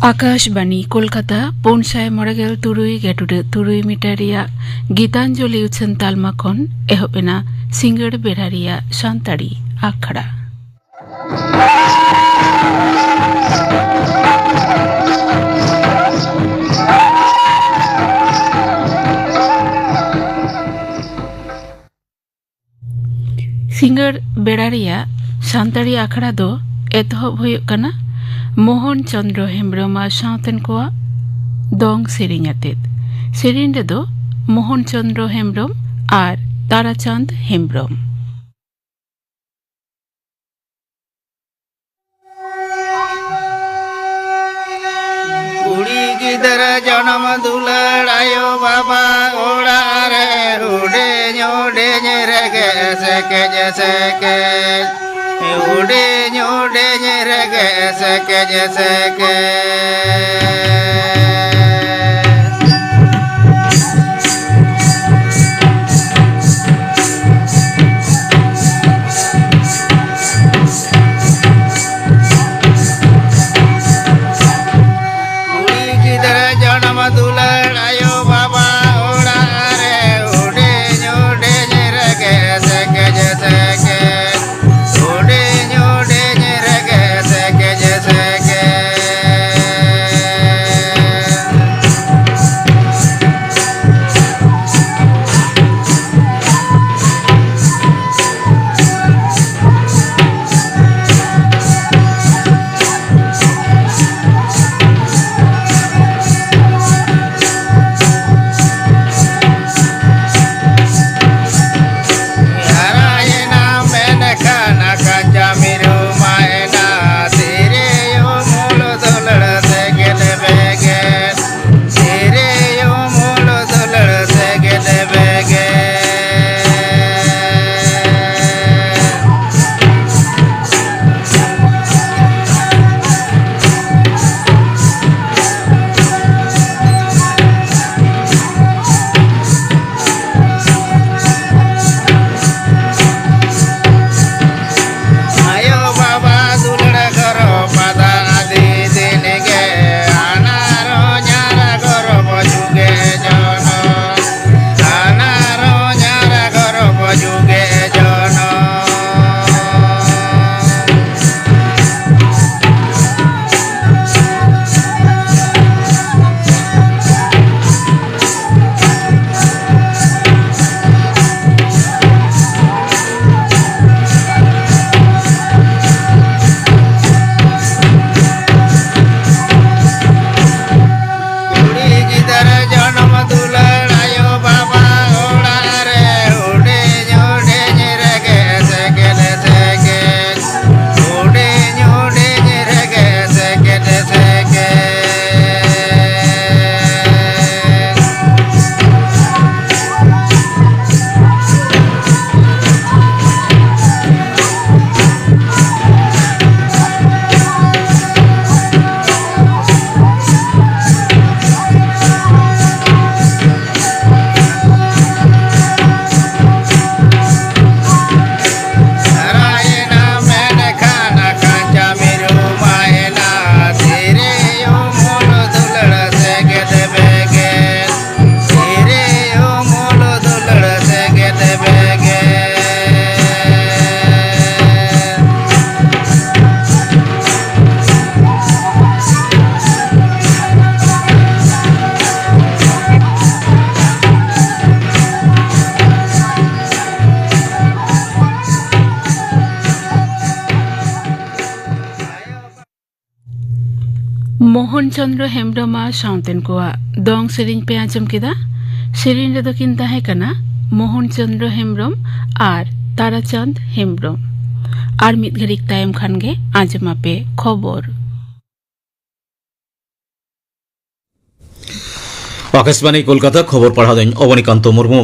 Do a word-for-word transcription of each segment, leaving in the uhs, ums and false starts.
ᱟᱠᱟᱥᱵᱟᱱᱤ ᱠᱳᱞᱠᱟᱛᱟ, ᱯᱩᱱ ᱥᱟᱭ ᱢᱚᱬᱮ ᱜᱮᱞ ᱛᱩᱨᱩᱭ ᱜᱮᱴᱩᱰᱟᱹ ᱛᱩᱨᱩᱭ ᱢᱤᱴᱟᱨ ᱨᱮᱭᱟᱜ ᱜᱤᱛᱟᱧᱡᱚᱞᱤ ᱩᱪᱷᱟᱹᱱ ᱛᱟᱞᱢᱟ ᱠᱷᱚᱱ ᱮᱦᱚᱵ ᱮᱱᱟ ᱥᱤᱸᱜᱟᱹᱲ ᱵᱮᱲᱟ ᱨᱮᱭᱟᱜ ᱥᱟᱱᱛᱟᱲᱤ ᱟᱠᱷᱲᱟ᱾ ᱥᱤᱸᱜᱟᱹᱲ ᱵᱮᱲᱟ ᱨᱮᱭᱟᱜ ᱥᱟᱱᱛᱟᱲᱤ ᱟᱠᱷᱲᱟ ᱫᱚ ᱮᱛᱚᱦᱚᱵ ᱦᱩᱭᱩᱜ ᱠᱟᱱᱟ ᱢᱳᱦᱚᱱ ᱪᱚᱸᱫᱽᱨᱚ ᱦᱮᱢᱵᱽᱨᱚᱢ ᱟᱨ ᱥᱟᱶᱛᱮᱱ ᱠᱚᱣᱟᱜ ᱫᱚᱝ ᱥᱮᱨᱮᱧ ᱟᱛᱮᱫ᱾ ᱥᱮᱨᱮᱧ ᱨᱮᱫᱚ ᱢᱳᱦᱚᱱ ᱪᱚᱸᱫᱽᱨᱚ ᱦᱮᱢᱵᱽᱨᱚᱢ ᱟᱨ ᱛᱟᱨᱟᱪᱟᱸᱫᱽ ᱦᱮᱢᱵᱽᱨᱚᱢ᱾ ᱠᱩᱲᱤ ᱜᱤᱫᱽᱨᱟᱹ ᱡᱚᱱᱚᱢ ᱫᱩᱞᱟᱹᱲ ᱟᱭᱳ ᱵᱟᱵᱟ ᱚᱲᱟᱜ ᱨᱮ ᱦᱩᱰᱤᱧ ᱦᱩᱰᱤᱧ ᱨᱮᱜᱮ ᱥᱮᱠᱮᱡ ᱥᱮᱠᱮᱡ, ᱦᱩᱰᱤᱧ ᱦᱩᱰᱤᱧ ᱨᱮᱜᱮ ᱥᱮᱠᱮᱡ ᱥᱮᱠᱮᱡ᱾ ᱠᱩᱲᱤ ᱜᱤᱫᱽᱨᱟᱹ ᱡᱚᱱᱚᱢ ᱫᱩᱞᱟᱹᱲ ᱟᱭᱳ ᱵᱟᱵᱟ ᱚᱲᱟᱜ ᱨᱮ ᱦᱩᱰᱤᱧ ᱦᱩᱰᱤᱧ ᱨᱮᱜᱮ ᱥᱮᱠᱮᱡ ᱥᱮᱠᱮᱡ, ᱦᱩᱰᱤᱧ ᱦᱩᱰᱤᱧ ᱨᱮᱜᱮ ᱥᱮᱠᱮᱡ ᱥᱮᱠᱮᱡ᱾ ᱢᱳᱦᱚᱱ ᱪᱚᱸᱫᱽᱨᱚ ᱦᱮᱢᱵᱽᱨᱚᱢ ᱟᱨ ᱥᱟᱶᱛᱮᱱ ᱠᱚᱣᱟᱜ ᱫᱚᱝ ᱥᱮᱨᱮᱧ ᱯᱮ ᱟᱸᱡᱚᱢ ᱠᱮᱫᱟ᱾ ᱥᱮᱨᱮᱧ ᱨᱮᱫᱚ ᱠᱤᱱ ᱛᱟᱦᱮᱸ ᱠᱟᱱᱟ ᱢᱳᱦᱚᱱ ᱪᱚᱸᱫᱽᱨᱚ ᱦᱮᱢᱵᱽᱨᱚᱢ ᱟᱨ ᱛᱟᱨᱟᱪᱟᱸᱫᱽ ᱦᱮᱢᱵᱽᱨᱚᱢ᱾ ᱟᱨ ᱢᱤᱫ ᱜᱷᱟᱹᱲᱤᱡ ᱛᱟᱭᱚᱢ ᱠᱷᱟᱱ ᱜᱮ ᱟᱸᱡᱚᱢ ᱟᱯᱮ ᱠᱷᱚᱵᱚᱨ᱾ ᱟᱠᱟᱥᱵᱟᱱᱤ ᱠᱳᱞᱠᱟᱛᱟ, ᱠᱷᱚᱵᱚᱨ ᱯᱟᱲᱦᱟᱣ ᱫᱚᱧ ᱚᱵᱚᱱᱤᱠᱟᱱᱛᱚ ᱢᱩᱨᱢᱩ᱾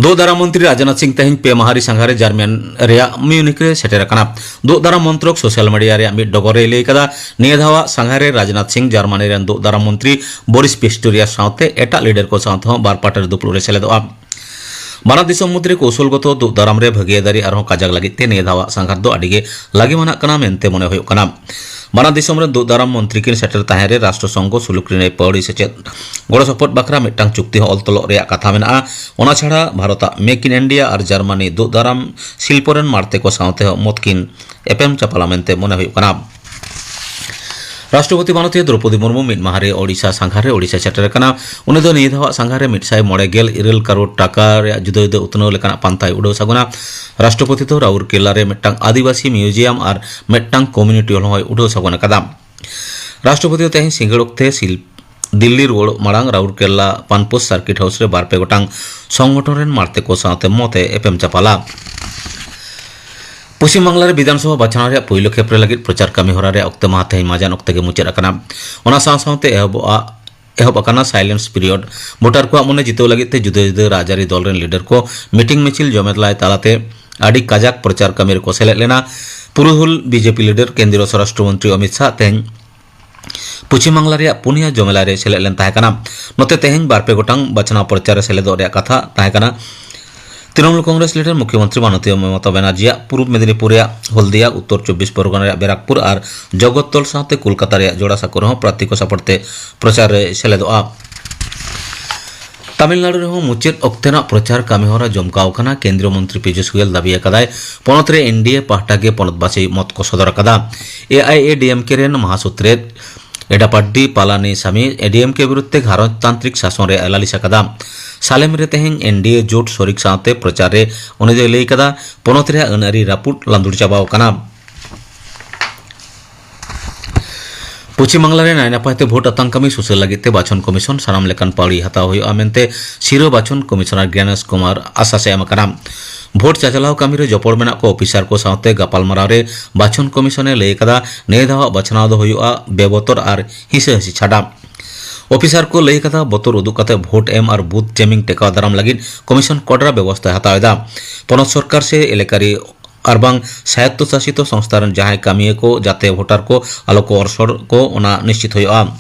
ᱫᱩᱜ ᱫᱟᱨᱟᱢ ᱢᱚᱱᱛᱨᱤ ᱨᱟᱡᱽᱱᱟᱛᱷ ᱥᱤᱝ ᱛᱮᱦᱮᱧ ᱯᱮ ᱢᱟᱦᱟ ᱨᱤ ᱥᱟᱸᱜᱷᱟᱨ ᱨᱮ ᱡᱟᱨᱢᱟᱱ ᱨᱮᱭᱟᱜ ᱢᱤᱭᱩᱱᱤᱠ ᱨᱮ ᱥᱮᱴᱮᱨ ᱟᱠᱟᱱᱟ᱾ ᱫᱩᱜ ᱫᱟᱨᱟᱢ ᱢᱚᱱᱛᱨᱚᱠ ᱥᱳᱥᱟᱞ ᱢᱤᱰᱤᱭᱟ ᱨᱮᱭᱟᱜ ᱢᱤᱫ ᱰᱚᱜᱚᱨ ᱨᱮᱭ ᱞᱟᱹᱭ ᱠᱟᱫᱟ, ᱱᱤᱭᱟᱹ ᱫᱷᱟᱣᱟᱜ ᱥᱟᱸᱜᱷᱟᱨ ᱨᱮ ᱨᱟᱡᱽᱱᱟᱛᱷ ᱥᱤᱝ ᱡᱟᱨᱢᱟᱱᱤ ᱨᱮᱱ ᱫᱩᱜ ᱫᱟᱨᱟᱢ ᱢᱚᱱᱛᱨᱤ ᱵᱳᱨᱤᱥ ᱯᱤᱥᱴᱳᱨᱤᱭᱟ ᱥᱟᱶᱛᱮ ᱮᱴᱟᱜ ᱞᱤᱰᱟᱨ ᱠᱚ ᱥᱟᱶ ᱛᱮᱦᱚᱸ ᱵᱟᱨ ᱯᱟᱴᱟ ᱨᱮ ᱫᱩᱯᱲᱩᱵ ᱨᱮ ᱥᱮᱞᱮᱫᱚᱜᱼᱟ᱾ ᱵᱟᱱᱟᱨ ᱫᱤᱥᱚᱢ ᱢᱩᱫᱽᱨᱮ ᱠᱳᱣᱥᱚᱞᱜᱚᱛᱚ ᱫᱩᱜ ᱫᱟᱨᱟᱢ ᱨᱮ ᱵᱷᱟᱹᱜᱤᱭᱟᱹᱫᱟᱨᱤ ᱟᱨᱦᱚᱸ ᱠᱟᱡᱟᱠ ᱞᱟᱹᱜᱤᱫ ᱛᱮ ᱱᱤᱭᱟᱹ ᱫᱷᱟᱣᱟᱜ ᱥᱟᱸᱜᱷᱟᱨ ᱫᱚ ᱟᱹᱰᱤ ᱜᱮ ᱞᱟᱹᱜᱤᱢᱟᱱᱟᱜ ᱠᱟᱱᱟ ᱢᱮᱱᱛᱮ ᱢᱚᱱᱮ ᱦᱩᱭᱩᱜ ᱠᱟᱱᱟ᱾ ᱵᱟᱱᱟᱨ ᱫᱤᱥᱚᱢ ᱨᱮᱱ ᱫᱩᱜ ᱫᱟᱨᱟᱢ ᱢᱚᱱᱛᱨᱤ ᱠᱤᱱ ᱥᱮᱴᱮᱨ ᱛᱟᱦᱮᱸ ᱨᱮ ᱨᱟᱥᱴᱨᱚ ᱥᱚᱝᱜᱷᱚ ᱥᱩᱞᱩᱠ ᱨᱤᱱᱟᱹᱭ ᱯᱟᱹᱣᱲᱤ ᱥᱮᱪᱮᱫ ᱜᱚᱲᱚ ᱥᱚᱯᱚᱦᱚᱫ ᱵᱟᱠᱷᱨᱟ ᱢᱤᱫᱴᱟᱝ ᱪᱩᱠᱛᱤ ᱦᱚᱸ ᱚᱞ ᱛᱚᱞᱚᱜ ᱨᱮᱭᱟᱜ ᱠᱟᱛᱷᱟ ᱢᱮᱱᱟᱜᱼᱟ᱾ ᱚᱱᱟ ᱪᱷᱟᱲᱟ ᱵᱷᱟᱨᱚᱛᱟᱜ ᱢᱮᱠ ᱤᱱ ᱤᱱᱰᱤᱭᱟ ᱟᱨ ᱡᱟᱨᱢᱟᱱᱤ ᱫᱩᱜ ᱫᱟᱨᱟᱢ ᱥᱤᱞᱯᱚ ᱨᱮᱱ ᱢᱟᱬᱛᱮ ᱠᱚ ᱥᱟᱶᱛᱮ ᱦᱚᱸ ᱢᱚᱛ ᱠᱤᱱ ᱮᱯᱮᱢ ᱪᱟᱯᱟᱞᱟ ᱢᱮᱱᱛᱮ ᱢᱚᱱᱮ ᱦᱩᱭᱩᱜ ᱠᱟᱱᱟ᱾ ᱨᱟᱥᱴᱨᱚᱯᱚᱛᱤ ᱢᱟᱱᱚᱛᱤᱭᱟᱹ ᱫᱨᱚᱯᱚᱫᱤ ᱢᱩᱨᱢᱩ ᱢᱤᱫ ᱢᱟᱦᱟ ᱨᱮ ᱳᱰᱤᱥᱟ ᱥᱟᱸᱜᱷᱟᱨ ᱨᱮ ᱳᱰᱤᱥᱟ ᱥᱮᱴᱮᱨ ᱟᱠᱟᱱᱟ᱾ ᱩᱱᱤ ᱫᱚ ᱱᱤᱭᱟᱹ ᱫᱷᱟᱣᱟᱜ ᱥᱟᱸᱜᱷᱟᱨ ᱨᱮ ᱢᱤᱫ ᱥᱟᱭ ᱢᱚᱬᱮ ᱜᱮᱞ ᱤᱨᱟᱹᱞ ᱠᱟᱨᱳᱲ ᱴᱟᱠᱟ ᱨᱮᱭᱟᱜ ᱡᱩᱫᱟᱹ ᱡᱩᱫᱟᱹ ᱩᱛᱱᱟᱹᱣ ᱞᱮᱠᱟᱱᱟᱜ ᱯᱟᱱᱛᱷᱟᱭ ᱩᱰᱟᱹᱣ ᱥᱟᱹᱜᱩᱱᱟ᱾ ᱨᱟᱥᱴᱨᱚᱯᱚᱛᱤ ᱫᱚ ᱨᱟᱩᱨᱠᱮᱞᱟ ᱨᱮ ᱢᱤᱫᱴᱟᱝ ᱟᱹᱫᱤᱵᱟᱹᱥᱤ ᱢᱤᱭᱩᱡᱤᱭᱟᱢ ᱟᱨ ᱢᱤᱫᱴᱟᱝ ᱠᱚᱢᱭᱩᱱᱤᱴᱤ ᱦᱚᱞ ᱦᱚᱸᱭ ᱩᱰᱟᱹᱣ ᱥᱟᱹᱜᱩᱱ ᱟᱠᱟᱫᱟ᱾ ᱨᱟᱥᱴᱨᱚᱯᱚᱛᱤ ᱫᱚ ᱛᱮᱦᱮᱧ ᱥᱤᱸᱜᱟᱹᱲ ᱚᱠᱛᱮ ᱥᱤᱞ-, ᱫᱤᱞᱞᱤ ᱨᱩᱣᱟᱹᱲᱚᱜ ᱢᱟᱲᱟᱝ ᱨᱟᱩᱨᱠᱮᱞᱟ ᱯᱟᱱᱯᱳᱥ ᱥᱟᱨᱠᱤᱴ ᱦᱟᱣᱩᱥ ᱨᱮ ᱵᱟᱨ ᱯᱮ ᱜᱚᱴᱟᱝ ᱥᱚᱝᱜᱚᱴᱷᱚᱱ ᱨᱮᱱ ᱢᱟᱬᱛᱮ ᱠᱚ ᱥᱟᱶᱛᱮ ᱢᱚᱛ ᱮ ᱮᱯᱮᱢ ᱪᱟᱯᱟᱞᱟ᱾ ᱯᱚᱥᱪᱤᱢ ᱵᱟᱝᱞᱟ ᱨᱮ ᱵᱤᱫᱷᱟᱱ ᱥᱚᱵᱷᱟ ᱵᱟᱪᱷᱱᱟᱣ ᱨᱮᱭᱟᱜ ᱯᱩᱭᱞᱩ ᱠᱷᱮᱯ ᱨᱮ ᱞᱟᱹᱜᱤᱫ ᱯᱨᱚᱪᱟᱨ ᱠᱟᱹᱢᱤ ᱦᱚᱨᱟ ᱨᱮᱭᱟᱜ ᱚᱠᱛᱮ ᱢᱟᱦᱟ ᱛᱮᱦᱮᱧ ᱢᱟᱡᱟᱱ ᱚᱠᱛᱮ ᱜᱮ ᱢᱩᱪᱟᱹᱫ ᱟᱠᱟᱱᱟ᱾ ᱚᱱᱟ ᱥᱟᱶ ᱥᱟᱶᱛᱮ ᱮᱦᱚᱵᱚᱜᱼᱟ, ᱮᱦᱚᱵ ᱟᱠᱟᱱᱟ ᱥᱟᱭᱞᱮᱱᱥ ᱯᱤᱨᱤᱭᱚᱰ᱾ ᱵᱷᱳᱴᱟᱨ ᱠᱚᱣᱟᱜ ᱢᱚᱱᱮ ᱡᱤᱛᱟᱹᱣ ᱞᱟᱹᱜᱤᱫ ᱛᱮ ᱡᱩᱫᱟᱹ ᱡᱩᱫᱟᱹ ᱨᱟᱡᱽᱟᱹᱨᱤ ᱫᱚᱞ ᱨᱮᱱ ᱞᱤᱰᱟᱨ ᱠᱚ ᱢᱤᱴᱤᱝ ᱢᱤᱪᱷᱤᱞ ᱡᱚᱢᱮᱞᱟᱭ ᱛᱟᱞᱟᱛᱮ ᱟᱹᱰᱤ ᱠᱟᱡᱟᱠ ᱯᱨᱚᱪᱟᱨ ᱠᱟᱹᱢᱤ ᱨᱮᱠᱚ ᱥᱮᱞᱮᱫ ᱞᱮᱱᱟ᱾ ᱯᱩᱨᱩᱫᱷᱩᱞ ᱵᱤᱡᱮᱯᱤ ᱞᱤᱰᱟᱨ ᱠᱮᱱᱫᱨᱤᱭᱚ ᱥᱚᱨᱟᱥᱴᱨᱚ ᱢᱚᱱᱛᱨᱤ ᱚᱢᱤᱛ ᱥᱟᱦ ᱛᱮᱦᱮᱧ ᱯᱚᱪᱷᱤᱢ ᱵᱟᱝᱞᱟ ᱨᱮᱭᱟᱜ ᱯᱩᱱᱭᱟ ᱡᱚᱢᱮᱞᱟᱭ ᱨᱮ ᱥᱮᱞᱮᱫ ᱞᱮᱱ ᱛᱟᱦᱮᱸ ᱠᱟᱱᱟ᱾ ᱱᱚᱛᱮ ᱛᱮᱦᱮᱧ ᱵᱟᱨ ᱯᱮ ᱜᱚᱴᱟᱝ ᱵᱟᱪᱷᱱᱟᱣ ᱯᱨᱚᱪᱟᱨ ᱨᱮ ᱥᱮᱞᱮᱫᱚᱜ ᱨᱮᱭᱟᱜ ᱠᱟᱛᱷᱟ ᱛᱟᱦᱮᱸ ᱠᱟᱱᱟ᱾ ᱛᱨᱤᱱᱚᱢᱩᱞ ᱠᱚᱝᱜᱨᱮᱥ ᱞᱤᱰᱟᱨ ᱢᱩᱠᱷᱭᱚᱢᱚᱱᱛᱨᱤ ᱢᱟᱱᱚᱛᱤᱭᱚ ᱢᱚᱢᱚᱛᱟ ᱵᱟᱱᱟᱨᱡᱤᱭᱟᱜ ᱯᱩᱨᱩᱵ ᱢᱮᱫᱤᱱᱤᱯᱩᱨ ᱨᱮᱭᱟᱜ ᱦᱚᱞᱫᱤᱭᱟ, ᱩᱛᱛᱚᱨ ᱪᱚᱵᱵᱤᱥ ᱯᱚᱨᱜᱚᱱᱟ ᱨᱮᱭᱟᱜ ᱵᱮᱨᱟᱠᱯᱩᱨ ᱟᱨ ᱡᱚᱜᱚᱛᱛᱚᱞ ᱥᱟᱶᱛᱮ ᱠᱳᱞᱠᱟᱛᱟ ᱨᱮᱭᱟᱜ ᱡᱚᱲᱟᱥᱟ ᱠᱚᱨᱮ ᱦᱚᱸ ᱯᱨᱟᱨᱛᱷᱤ ᱠᱚ ᱥᱟᱯᱚᱨ ᱛᱮ ᱯᱨᱚᱪᱟᱨ ᱨᱮ ᱥᱮᱞᱮᱫᱚᱜᱼᱟ᱾ ᱛᱟᱢᱤᱞᱱᱟᱲᱩ ᱨᱮᱦᱚᱸ ᱢᱩᱪᱟᱹᱫ ᱚᱠᱛᱮᱱᱟᱜ ᱯᱨᱚᱪᱟᱨ ᱠᱟᱹᱢᱤᱦᱚᱨᱟ ᱡᱚᱢᱠᱟᱣ ᱟᱠᱟᱱᱟ᱾ ᱠᱮᱱᱫᱨᱤᱭᱚ ᱢᱚᱱᱛᱨᱤ ᱯᱤᱭᱩᱥ ᱜᱳᱭᱮᱞ ᱫᱟᱹᱵᱤ ᱟᱠᱟᱫᱟᱭ, ᱯᱚᱱᱚᱛ ᱨᱮ ᱮᱱᱰᱤᱮ ᱯᱟᱦᱴᱟ ᱜᱮ ᱯᱚᱱᱚᱛᱵᱟᱥᱤ ᱢᱚᱛ ᱠᱚ ᱥᱚᱫᱚᱨ ᱟᱠᱟᱫᱟ᱾ ᱮᱟᱭᱮᱰᱤᱮᱢᱠᱮ ᱨᱮᱱ ᱢᱟᱦᱟᱥᱩᱛᱨᱮᱛ ᱮᱰᱟᱯᱟᱰᱰᱤ ᱯᱟᱞᱟᱱᱤ ᱥᱟᱢᱤ ᱮᱰᱤᱮᱢᱠᱮ ᱵᱤᱨᱩᱫᱷ ᱛᱮ ᱜᱷᱟᱨᱚᱸᱡᱽ ᱛᱟᱱᱛᱨᱤᱠ ᱥᱟᱥᱚᱱ ᱨᱮᱭᱟᱜ ᱞᱟᱹᱞᱤᱥ ᱟᱠᱟᱫᱟ᱾ ᱥᱟᱞᱮᱢ ᱨᱮ ᱛᱮᱦᱮᱧ ᱮᱱᱰᱤᱮ ᱡᱳᱴ ᱥᱚᱨᱤᱠ ᱥᱟᱶᱛᱮ ᱯᱨᱚᱪᱟᱨ ᱨᱮ ᱩᱱᱤ ᱫᱚᱭ ᱞᱟᱹᱭ ᱟᱠᱟᱫᱟ, ᱯᱚᱱᱚᱛ ᱨᱮᱭᱟᱜ ᱟᱹᱱ ᱟᱹᱨᱤ ᱨᱟᱹᱯᱩᱫ ᱞᱟᱸᱫᱩᱲ ᱪᱟᱵᱟᱣ ᱟᱠᱟᱱᱟ᱾ ᱯᱚᱪᱷᱤᱢ ᱵᱟᱝᱞᱟ ᱨᱮ ᱱᱟᱭ ᱱᱟᱯᱟᱭ ᱛᱮ ᱵᱷᱳᱴ ᱟᱛᱟᱝ ᱠᱟᱹᱢᱤ ᱥᱩᱥᱟᱹᱨ ᱞᱟᱹᱜᱤᱫ ᱛᱮ ᱵᱟᱪᱷᱚᱱ ᱠᱚᱢᱤᱥᱚᱱ ᱥᱟᱱᱟᱢ ᱞᱮᱠᱟᱱ ᱯᱟᱹᱣᱲᱤ ᱦᱟᱛᱟᱣ ᱦᱩᱭᱩᱜᱼᱟ ᱢᱮᱱᱛᱮ ᱥᱤᱨᱟᱹ ᱵᱟᱪᱷᱚᱱ ᱠᱚᱢᱤᱥᱚᱱᱟᱨ ᱜᱮᱱᱮᱥ ᱠᱩᱢᱟᱨ ᱟᱥᱟᱥ ᱮ ᱮᱢ ᱟᱠᱟᱱᱟ᱾ ᱵᱷᱳᱴ ᱪᱟᱪᱟᱞᱟᱣ ᱠᱟᱹᱢᱤ ᱨᱮ ᱡᱚᱯᱚᱲ ᱢᱮᱱᱟᱜ ᱠᱚ ᱚᱯᱷᱤᱥᱟᱨ ᱠᱚ ᱥᱟᱶᱛᱮ ᱜᱟᱯᱟᱞᱢᱟᱨᱟᱣ ᱨᱮ ᱵᱟᱪᱷᱚᱱ ᱠᱚᱢᱤᱥᱚᱱ ᱮ ᱞᱟᱹᱭ ᱟᱠᱟᱫᱟ, ᱱᱤᱭᱟᱹ ᱫᱷᱟᱣᱟᱜ ᱵᱟᱪᱷᱱᱟᱣ ᱫᱚ ᱦᱩᱭᱩᱜᱼᱟ ᱵᱮᱵᱚᱛᱚᱨ ᱟᱨ ᱦᱤᱸᱥᱟᱹ ᱦᱤᱸᱥᱤ ᱪᱷᱟᱰᱟ᱾ ᱚᱯᱷᱤᱥᱟᱨ ᱠᱚ ᱞᱟᱹᱭ ᱟᱠᱟᱫᱟ, ᱵᱚᱛᱚᱨ ᱩᱫᱩᱜ ᱠᱟᱛᱮ ᱵᱷᱳᱴ ᱮᱢ ᱟᱨ ᱵᱩᱛᱷ ᱡᱮᱢᱤᱝ ᱴᱮᱠᱟᱣ ᱫᱟᱨᱟᱢ ᱞᱟᱹᱜᱤᱫ ᱠᱚᱢᱤᱥᱚᱱ ᱠᱚᱰᱨᱟ ᱵᱮᱵᱚᱥᱛᱷᱟᱭ ᱦᱟᱛᱟᱣ ᱮᱫᱟ᱾ ᱯᱚᱱᱚᱛ ᱥᱚᱨᱠᱟᱨ ᱥᱮ ᱮᱞᱟᱠᱟᱨᱤ ᱟᱨ ᱵᱟᱝ ᱥᱟᱭᱚᱛᱛᱚ ᱥᱟᱥᱤᱛᱚ ᱥᱚᱝᱥᱛᱷᱟ ᱨᱮᱱ ᱡᱟᱦᱟᱸᱭ ᱠᱟᱹᱢᱤᱭᱟᱹ ᱠᱚ ᱡᱟᱛᱮ ᱵᱷᱳᱴᱟᱨ ᱠᱚ ᱟᱞᱚ ᱠᱚ ᱚᱨᱥᱚᱲ ᱠᱚ, ᱚᱱᱟ ᱱᱤᱥᱪᱤᱛ ᱦᱩᱭᱩᱜᱼᱟ᱾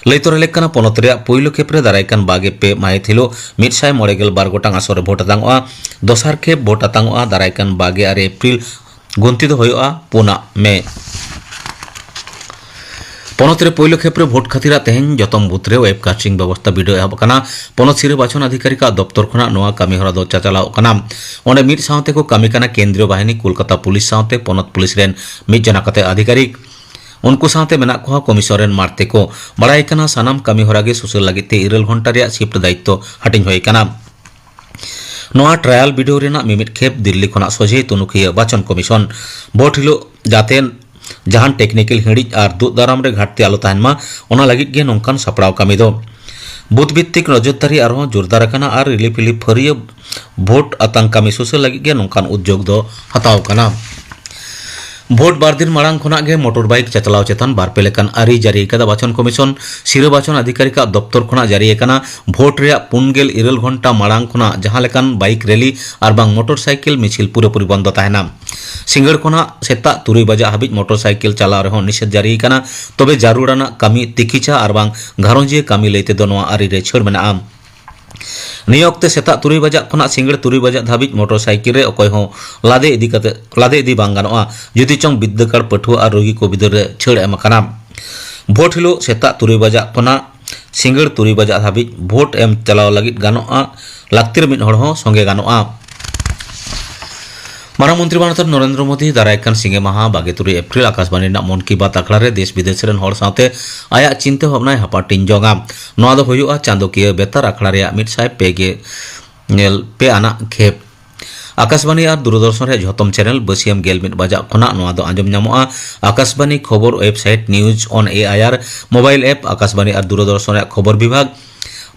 ᱞᱟᱹᱭ ᱛᱚᱨᱟ ᱞᱮᱠ ᱠᱟᱱᱟ, ᱯᱚᱱᱚᱛ ᱨᱮᱭᱟᱜ ᱯᱩᱭᱞᱩ ᱠᱷᱮᱯ ᱨᱮ ᱫᱟᱨᱟᱭ ᱠᱟᱱ ᱵᱟᱜᱮ ᱯᱮ ᱢᱟᱹᱦᱤᱛ ᱦᱤᱞᱳᱜ ᱢᱤᱫ ᱥᱟᱭ ᱢᱚᱬᱮ ᱜᱮᱞ ᱵᱟᱨ ᱜᱚᱴᱟᱝ ᱟᱥᱚᱱ ᱨᱮ ᱵᱷᱳᱴ ᱟᱛᱟᱝᱚᱜᱼᱟ᱾ ᱫᱚᱥᱟᱨ ᱠᱷᱮᱯ ᱵᱷᱳᱴ ᱟᱛᱟᱝᱚᱜᱼᱟ ᱫᱟᱨᱟᱭ ᱠᱟᱱ ᱵᱟᱜᱮ ᱟᱨᱮ ᱮᱯᱨᱤᱞ᱾ ᱜᱩᱱᱛᱤ ᱫᱚ ᱦᱩᱭᱩᱜᱼᱟ ᱯᱩᱱᱟᱜ ᱢᱮ᱾ ᱯᱚᱱᱚᱛ ᱨᱮ ᱯᱳᱭᱞᱳ ᱠᱷᱮᱯ ᱨᱮ ᱵᱷᱳᱴ ᱠᱷᱟᱹᱛᱤᱨᱟᱜ ᱛᱮᱦᱮᱧ ᱡᱚᱛᱚᱢ ᱵᱩᱛᱷ ᱨᱮ ᱣᱮᱵ ᱠᱟᱥᱴᱤᱝ ᱵᱮᱵᱚᱥᱛᱷᱟ ᱵᱤᱰᱟᱹᱣ ᱮᱦᱚᱵ ᱟᱠᱟᱱᱟ᱾ ᱯᱚᱱᱚᱛ ᱥᱤᱨᱟᱹ ᱵᱟᱪᱷᱚᱱ ᱟᱫᱷᱤᱠᱟᱨᱤᱠᱟᱜ ᱫᱚᱯᱛᱚᱨ ᱠᱷᱚᱱᱟᱜ ᱱᱚᱣᱟ ᱠᱟᱹᱢᱤ ᱦᱚᱨᱟ ᱫᱚ ᱪᱟᱪᱟᱞᱟᱣ ᱠᱟᱱᱟ᱾ ᱚᱸᱰᱮ ᱢᱤᱫ ᱥᱟᱶᱛᱮ ᱠᱚ ᱠᱟᱹᱢᱤ ᱠᱟᱱᱟ ᱠᱮᱱᱫᱨᱤᱭᱚ ᱵᱟᱦᱤᱱᱤ, ᱠᱳᱞᱠᱟᱛᱟ ᱯᱩᱞᱤᱥ ᱥᱟᱶᱛᱮ ᱯᱚᱱᱚᱛ ᱯᱩᱞᱤᱥ ᱨᱮᱱ ᱢᱤᱫ ᱡᱚᱱᱟ ᱠᱟᱛᱮ ᱟᱫᱷᱤᱠᱟᱨᱤᱠ᱾ ᱩᱱᱠᱩ ᱥᱟᱶᱛᱮ ᱢᱮᱱᱟᱜ ᱠᱚᱣᱟ ᱠᱚᱢᱤᱥᱚᱱ ᱨᱮᱱ ᱢᱟᱲᱛᱮ ᱠᱚ᱾ ᱵᱟᱲᱟᱭ ᱠᱟᱱᱟ, ᱥᱟᱱᱟᱢ ᱠᱟᱹᱢᱤ ᱦᱚᱨᱟ ᱜᱮ ᱥᱩᱥᱟᱹᱨ ᱞᱟᱹᱜᱤᱫ ᱛᱮ ᱤᱨᱟᱹᱞ ᱜᱷᱚᱱᱴᱟ ᱨᱮᱭᱟᱜ ᱥᱤᱯᱴ ᱫᱟᱭᱤᱛᱛᱚ ᱦᱟᱹᱴᱤᱧ ᱦᱩᱭ ᱟᱠᱟᱱᱟ᱾ ᱱᱚᱣᱟ ᱴᱨᱟᱭᱟᱞ ᱵᱤᱰᱟᱹᱣ ᱨᱮᱱᱟᱜ ᱢᱤᱢᱤᱫ ᱠᱷᱮᱯ ᱫᱤᱞᱞᱤ ᱠᱷᱚᱱᱟᱜ ᱥᱚᱡᱷᱮ ᱛᱩᱱᱩᱠᱷᱤᱭᱟᱹ ᱵᱟᱪᱷᱚᱱ ᱠᱚᱢᱤᱥᱚᱱ᱾ ᱵᱷᱳᱴ ᱦᱤᱞᱳᱜ ᱡᱟᱛᱮ ᱡᱟᱦᱟᱱ ᱴᱮᱠᱱᱤᱠᱮᱞ ᱦᱤᱲᱤᱡ ᱟᱨ ᱫᱩᱜ ᱫᱟᱨᱟᱢ ᱨᱮ ᱜᱷᱟᱴᱛᱤ ᱟᱞᱚ ᱛᱟᱦᱮᱱ ᱢᱟ, ᱚᱱᱟ ᱞᱟᱹᱜᱤᱫ ᱜᱮ ᱱᱚᱝᱠᱟᱱ ᱥᱟᱯᱲᱟᱣ ᱠᱟᱹᱢᱤ ᱫᱚ᱾ ᱵᱩᱛᱷ ᱵᱷᱤᱛᱛᱤᱠ ᱱᱚᱡᱚᱨᱫᱟᱨᱤ ᱟᱨᱦᱚᱸ ᱡᱳᱨᱫᱟᱨ ᱟᱠᱟᱱᱟ ᱟᱨ ᱨᱤᱞᱤᱯᱷ ᱦᱤᱞᱤᱯ ᱯᱷᱟᱹᱨᱭᱟᱹ ᱵᱷᱳᱴ ᱟᱛᱟᱝ ᱠᱟᱹᱢᱤ ᱥᱩᱥᱟᱹᱨ ᱞᱟᱹᱜᱤᱫ ᱜᱮ ᱱᱚᱝᱠᱟᱱ ᱩᱫᱽᱭᱳᱜᱽ ᱫᱚ ᱦᱟᱛᱟᱣ ᱟᱠᱟᱱᱟ᱾ ᱵᱷᱳᱴ ᱵᱟᱨ ᱫᱤᱱ ᱢᱟᱲᱟᱝ ᱠᱷᱚᱱᱟᱜ ᱜᱮ ᱢᱚᱴᱚᱨ ᱵᱟᱭᱤᱠ ᱪᱟᱪᱞᱟᱣ ᱪᱮᱛᱟᱱ ᱵᱟᱨ ᱯᱮ ᱞᱮᱠᱟᱱ ᱟᱹᱨᱤ ᱡᱟᱹᱨᱤ ᱟᱠᱟᱫᱟ ᱵᱟᱪᱷᱚᱱ ᱠᱚᱢᱤᱥᱚᱱ᱾ ᱥᱤᱨᱟᱹ ᱵᱟᱪᱷᱚᱱ ᱟᱫᱷᱤᱠᱟᱨᱤᱠᱟᱜ ᱫᱚᱯᱛᱚᱨ ᱠᱷᱚᱱᱟᱜ ᱡᱟᱹᱨᱤ ᱟᱠᱟᱱᱟ, ᱵᱷᱳᱴ ᱨᱮᱭᱟᱜ ᱯᱩᱱ ᱜᱮᱞ ᱤᱨᱟᱹᱞ ᱜᱷᱚᱱᱴᱟ ᱢᱟᱲᱟᱝ ᱠᱷᱚᱱᱟᱜ ᱡᱟᱦᱟᱸ ᱞᱮᱠᱟᱱ ᱵᱟᱭᱤᱠ ᱨᱮᱞᱤ ᱟᱨ ᱵᱟᱝ ᱢᱚᱴᱚᱨ ᱥᱟᱭᱠᱮᱞ ᱢᱤᱪᱷᱤᱞ ᱯᱩᱨᱟᱹᱯᱩᱨᱤ ᱵᱚᱱᱫᱚ ᱛᱟᱦᱮᱱᱟ᱾ ᱥᱤᱸᱜᱟᱹᱲ ᱠᱷᱚᱱᱟᱜ ᱥᱮᱛᱟᱜ ᱛᱩᱨᱩᱭ ᱵᱟᱡᱟᱜ ᱦᱟᱹᱵᱤᱡ ᱢᱚᱴᱚᱨ ᱥᱟᱭᱠᱮᱞ ᱪᱟᱞᱟᱣ ᱨᱮᱦᱚᱸ ᱱᱤᱥᱮᱫᱷ ᱡᱟᱹᱨᱤ ᱟᱠᱟᱱᱟ᱾ ᱛᱚᱵᱮ ᱡᱟᱹᱨᱩᱲᱟᱱᱟᱜ ᱠᱟᱹᱢᱤ, ᱛᱤᱠᱤᱪᱷᱟ ᱟᱨ ᱵᱟᱝ ᱜᱷᱟᱨᱚᱸᱡᱽᱤᱭᱟᱹ ᱠᱟᱹᱢᱤ ᱞᱟᱹᱭ ᱛᱮᱫᱚ ᱱᱚᱣᱟ ᱟᱹᱨᱤ ᱨᱮ ᱪᱷᱟᱹᱲ ᱢᱮᱱᱟᱜᱼᱟ᱾ ᱱᱤᱭᱟᱹ ᱚᱠᱛᱮ ᱥᱮᱛᱟᱜ ᱛᱩᱨᱩᱭ ᱵᱟᱡᱟᱜ ᱠᱷᱚᱱᱟᱜ ᱥᱤᱸᱜᱟᱹᱲ ᱛᱩᱨᱩᱭ ᱵᱟᱡᱟᱜ ᱫᱷᱟᱹᱵᱤᱡ ᱢᱚᱴᱚᱨ ᱥᱟᱭᱠᱮᱞ ᱨᱮ ᱚᱠᱚᱭ ᱦᱚᱸ ᱞᱟᱫᱮ ᱤᱫᱤ ᱠᱟᱛᱮ, ᱞᱟᱫᱮ ᱤᱫᱤ ᱵᱟᱝ ᱜᱟᱱᱚᱜᱼᱟ, ᱡᱩᱫᱤ ᱪᱚᱝ ᱵᱤᱫᱽᱫᱟᱹᱜᱟᱲ ᱯᱟᱹᱴᱷᱩᱣᱟᱹ ᱟᱨ ᱨᱩᱜᱤ ᱠᱚ ᱵᱤᱫᱟᱹᱞ ᱨᱮ ᱪᱷᱟᱹᱲ ᱮᱢ ᱟᱠᱟᱱᱟ᱾ ᱵᱷᱳᱴ ᱦᱤᱞᱳᱜ ᱥᱮᱛᱟᱜ ᱛᱩᱨᱩᱭ ᱵᱟᱡᱟᱜ ᱠᱷᱚᱱᱟᱜ ᱥᱤᱸᱜᱟᱹᱲ ᱛᱩᱨᱩᱭ ᱵᱟᱡᱟᱜ ᱫᱷᱟᱹᱵᱤᱡ ᱵᱷᱳᱴ ᱮᱢ ᱪᱟᱞᱟᱣ ᱞᱟᱹᱜᱤᱫ ᱜᱟᱱᱚᱜᱼᱟ, ᱞᱟᱹᱠᱛᱤ ᱨᱮ ᱢᱤᱫ ᱦᱚᱲ ᱦᱚᱸ ᱥᱚᱸᱜᱮ ᱜᱟᱱᱚᱜᱼᱟ᱾ ᱢᱟᱨᱟᱝ ᱢᱚᱱᱛᱨᱤ ᱢᱟᱱᱚᱛ ᱱᱚᱨᱮᱱᱫᱨᱚ ᱢᱳᱫᱤ ᱫᱟᱨᱟᱭ ᱠᱟᱱ ᱥᱤᱸᱜᱮ ᱢᱟᱦᱟ ᱵᱟᱜᱮ ᱛᱩᱨᱩᱭ ᱮᱯᱨᱤᱞ ᱟᱠᱟᱥᱵᱟᱱᱤ ᱨᱮᱱᱟᱜ ᱢᱚᱱ ᱠᱤ ᱵᱟᱛ ᱟᱠᱷᱲᱟ ᱨᱮ ᱫᱮᱥ ᱵᱤᱫᱮᱥ ᱨᱮᱱ ᱦᱚᱲ ᱥᱟᱶᱛᱮ ᱟᱭᱟᱜ ᱪᱤᱱᱛᱟᱹ ᱵᱷᱟᱵᱽᱱᱟᱭ ᱦᱟᱯᱟᱴᱤᱧ ᱡᱚᱝᱟ᱾ ᱱᱚᱣᱟ ᱫᱚ ᱦᱩᱭᱩᱜᱼᱟ ᱪᱟᱸᱫᱚᱠᱤᱭᱟᱹ ᱵᱮᱛᱟᱨ ᱟᱠᱷᱲᱟ ᱨᱮᱭᱟᱜ ᱢᱤᱫ ᱥᱟᱭ ᱯᱮ ᱜᱮᱞ ᱯᱮ ᱟᱱᱟᱜ ᱠᱷᱮᱯ᱾ ᱟᱠᱟᱥᱵᱟᱱᱤ ᱟᱨ ᱫᱩᱨᱚᱫᱚᱨᱥᱚᱱ ᱨᱮᱭᱟᱜ ᱡᱷᱚᱛᱚᱢ ᱪᱮᱱᱮᱞ ᱵᱟᱹᱥᱤᱭᱟᱹᱢ ᱜᱮᱞ ᱢᱤᱫ ᱵᱟᱡᱟᱜ ᱠᱷᱚᱱᱟᱜ ᱱᱚᱣᱟ ᱫᱚ ᱟᱸᱡᱚᱢ ᱧᱟᱢᱚᱜᱼᱟ᱾ ᱟᱠᱟᱥᱵᱟᱱᱤ ᱠᱷᱚᱵᱚᱨ website, News on A I R, mobile app, Akashvani ᱟᱨ ᱫᱩᱨᱚᱫᱚᱨᱥᱚᱱ ᱨᱮᱭᱟᱜ ᱠᱷᱚᱵᱚᱨ ᱵᱤᱵᱷᱟᱜᱽ,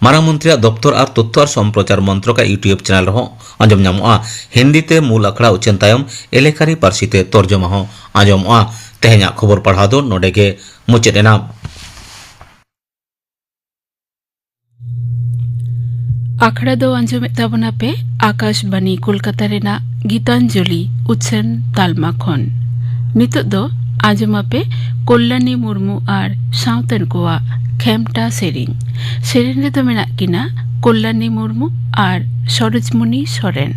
ᱢᱟᱨᱟᱝ ᱢᱚᱱᱛᱨᱤᱭᱟᱜ ᱫᱚᱯᱛᱚᱨ ᱟᱨ ᱛᱚᱛᱛᱷᱚ ᱟᱨ ᱥᱚᱢᱯᱨᱚᱪᱟᱨ ᱢᱚᱱᱛᱨᱚᱠᱟᱜ YouTube ᱪᱮᱱᱮᱞ ᱨᱮᱦᱚᱸ ᱟᱸᱡᱚᱢ ᱧᱟᱢᱚᱜᱼᱟ᱾ ᱦᱤᱱᱫᱤ ᱛᱮ ᱢᱩᱞ ᱟᱠᱷᱲᱟ ᱩᱪᱷᱟᱹᱱ ᱛᱟᱭᱚᱢ ᱮᱞᱮᱠᱟᱨᱤ ᱯᱟᱹᱨᱥᱤ ᱛᱮ ᱛᱚᱨᱡᱚᱢᱟ ᱦᱚᱸ ᱟᱸᱡᱚᱢᱚᱜᱼᱟ᱾ ᱛᱮᱦᱮᱧᱟᱜ ᱠᱷᱚᱵᱚᱨ ᱯᱟᱲᱦᱟᱣ ᱫᱚ ᱱᱚᱰᱮ ᱜᱮ ᱢᱩᱪᱟᱹᱫ ᱮᱱᱟ᱾ ᱟᱠᱷᱲᱟ ᱫᱚ ᱟᱸᱡᱚᱢᱮᱫ ᱛᱟᱵᱚᱱᱟ ᱯᱮ ᱟᱠᱟᱥᱵᱟᱱᱤ ᱠᱳᱞᱠᱟᱛᱟ ᱨᱮᱱᱟᱜ ᱜᱤᱛᱟᱧᱡᱚᱞᱤ ᱩᱪᱷᱟᱹᱱ ᱛᱟᱞᱢᱟ ᱠᱷᱚᱱ᱾ ᱱᱤᱛᱚᱜ ᱫᱚ ᱟᱸᱡᱚᱢᱟᱯᱮ ᱠᱚᱞᱞᱟᱱᱤ ᱢᱩᱨᱢᱩ ᱟᱨ ᱥᱟᱶᱛᱮᱱ ᱠᱚᱣᱟᱜ ᱠᱷᱮᱢᱴᱟ ᱥᱮᱨᱮᱧ᱾ ᱥᱮᱨᱮᱧ ᱨᱮᱫᱚ ᱢᱮᱱᱟᱜ ᱠᱤᱱᱟ ᱠᱚᱞᱞᱟᱱᱤ ᱢᱩᱨᱢᱩ ᱟᱨ ᱥᱚᱨᱳᱡᱽᱢᱩᱱᱤ ᱥᱚᱨᱮᱱ᱾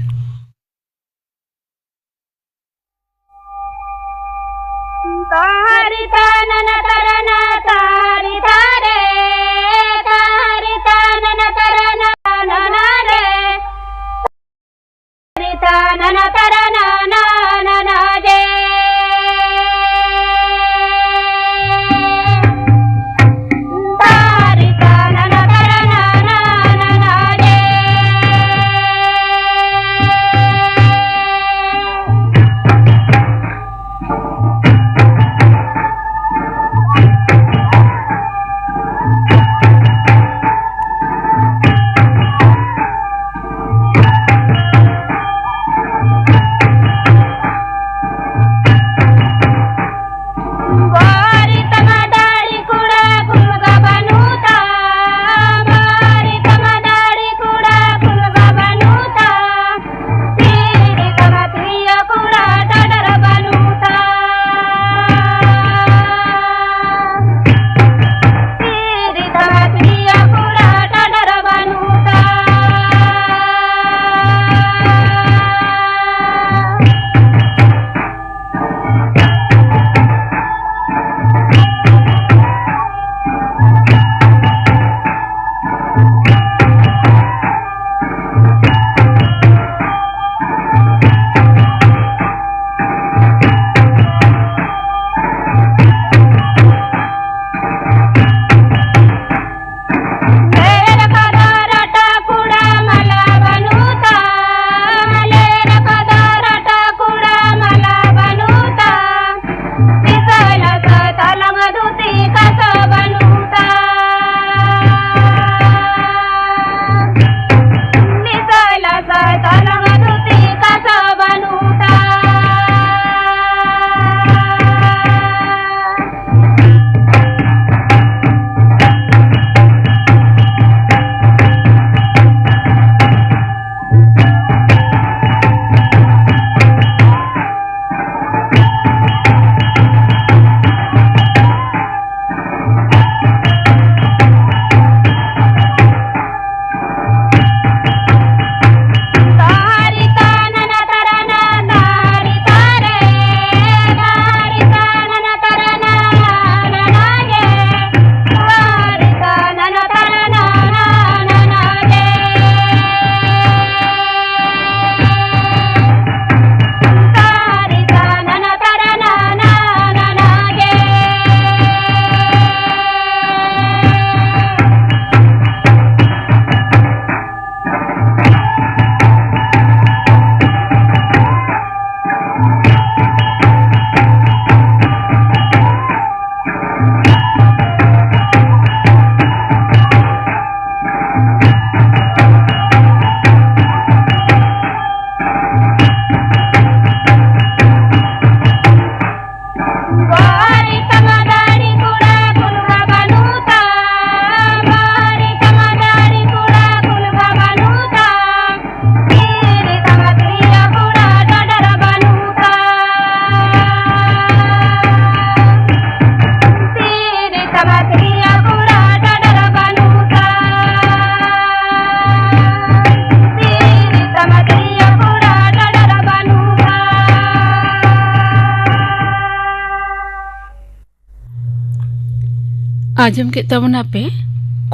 ᱟᱸᱡᱚᱢ ᱠᱮᱫ ᱛᱟᱵᱚᱱᱟ ᱯᱮ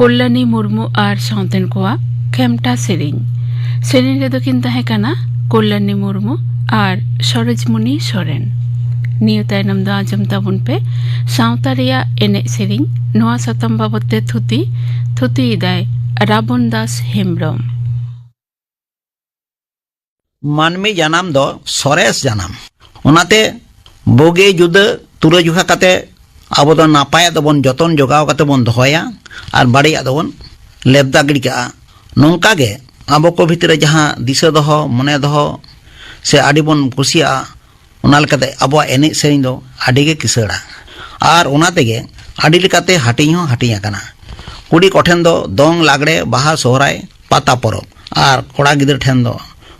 ᱠᱚᱞᱞᱟᱱᱤ ᱢᱩᱨᱢᱩ ᱟᱨ ᱥᱟᱶᱛᱮᱱ ᱠᱚᱣᱟᱜ ᱠᱷᱮᱢᱴᱟ ᱥᱮᱨᱮᱧ᱾ ᱥᱮᱨᱮᱧ ᱨᱮᱫᱚ ᱠᱤᱱ ᱛᱟᱦᱮᱸ ᱠᱟᱱᱟ ᱠᱚᱞᱞᱟᱱᱤ ᱢᱩᱨᱢᱩ ᱟᱨ ᱥᱚᱨᱳᱡᱽᱢᱩᱱᱤ ᱥᱚᱨᱮᱱ᱾ ᱱᱤᱭᱟᱹ ᱛᱟᱭᱱᱚᱢ ᱫᱚ ᱟᱸᱡᱚᱢ ᱛᱟᱵᱚᱱ ᱯᱮ ᱥᱟᱶᱛᱟ ᱨᱮᱭᱟᱜ ᱮᱱᱮᱡ ᱥᱮᱨᱮᱧ᱾ ᱱᱚᱣᱟ ᱥᱟᱛᱟᱢ ᱵᱟᱵᱚᱛ ᱛᱮ ᱛᱷᱩᱛᱤ, ᱛᱷᱩᱛᱤᱭᱮᱫᱟᱭ ᱨᱟᱵᱚᱱ ᱫᱟᱥ ᱦᱮᱢᱵᱽᱨᱚᱢ᱾ ᱢᱟᱹᱱᱢᱤ ᱡᱟᱱᱟᱢ ᱫᱚ ᱥᱚᱨᱮᱥ ᱡᱟᱱᱟᱢ᱾ ᱚᱱᱟᱛᱮ ᱵᱩᱜᱤ ᱡᱩᱫᱟᱹ ᱛᱩᱞᱟᱹᱡᱚᱠᱷᱟ ᱠᱟᱛᱮ ᱟᱵᱚ ᱫᱚ ᱱᱟᱯᱟᱭᱟᱜ ᱫᱚᱵᱚᱱ ᱡᱚᱛᱚᱱ ᱡᱚᱜᱟᱣ ᱠᱟᱛᱮ ᱵᱚᱱ ᱫᱚᱦᱚᱭᱟ ᱟᱨ ᱵᱟᱹᱲᱤᱡᱟᱜ ᱫᱚᱵᱚᱱ ᱞᱮᱵᱫᱟ ᱜᱤᱰᱤ ᱠᱟᱜᱼᱟ᱾ ᱱᱚᱝᱠᱟ ᱜᱮ ᱟᱵᱚ ᱠᱚ ᱵᱷᱤᱛᱨᱤ ᱨᱮ ᱡᱟᱦᱟᱸ ᱫᱤᱥᱟᱹ ᱫᱚᱦᱚ, ᱢᱚᱱᱮ ᱫᱚᱦᱚ ᱥᱮ ᱟᱹᱰᱤ ᱵᱚᱱ ᱠᱩᱥᱤᱭᱟᱜᱼᱟ, ᱚᱱᱟ ᱞᱮᱠᱟᱛᱮ ᱟᱵᱚᱣᱟᱜ ᱮᱱᱮᱡ ᱥᱮᱨᱮᱧ ᱫᱚ ᱟᱹᱰᱤ ᱜᱮ ᱠᱤᱥᱟᱹᱲᱟ᱾ ᱟᱨ ᱚᱱᱟ ᱛᱮᱜᱮ ᱟᱹᱰᱤ ᱞᱮᱠᱟᱛᱮ ᱦᱟᱹᱴᱤᱧ ᱦᱚᱸ ᱦᱟᱹᱴᱤᱧ ᱟᱠᱟᱱᱟ᱾ ᱠᱩᱲᱤ ᱠᱚᱴᱷᱮᱱ ᱫᱚ ᱫᱚᱝ, ᱞᱟᱜᱽᱲᱮ, ᱵᱟᱦᱟ, ᱥᱚᱦᱨᱟᱭ, ᱯᱟᱛᱟ ᱯᱚᱨᱚᱵᱽ, ᱟᱨ ᱠᱚᱲᱟ ᱜᱤᱫᱽᱨᱟᱹ ᱴᱷᱮᱱ ᱫᱚ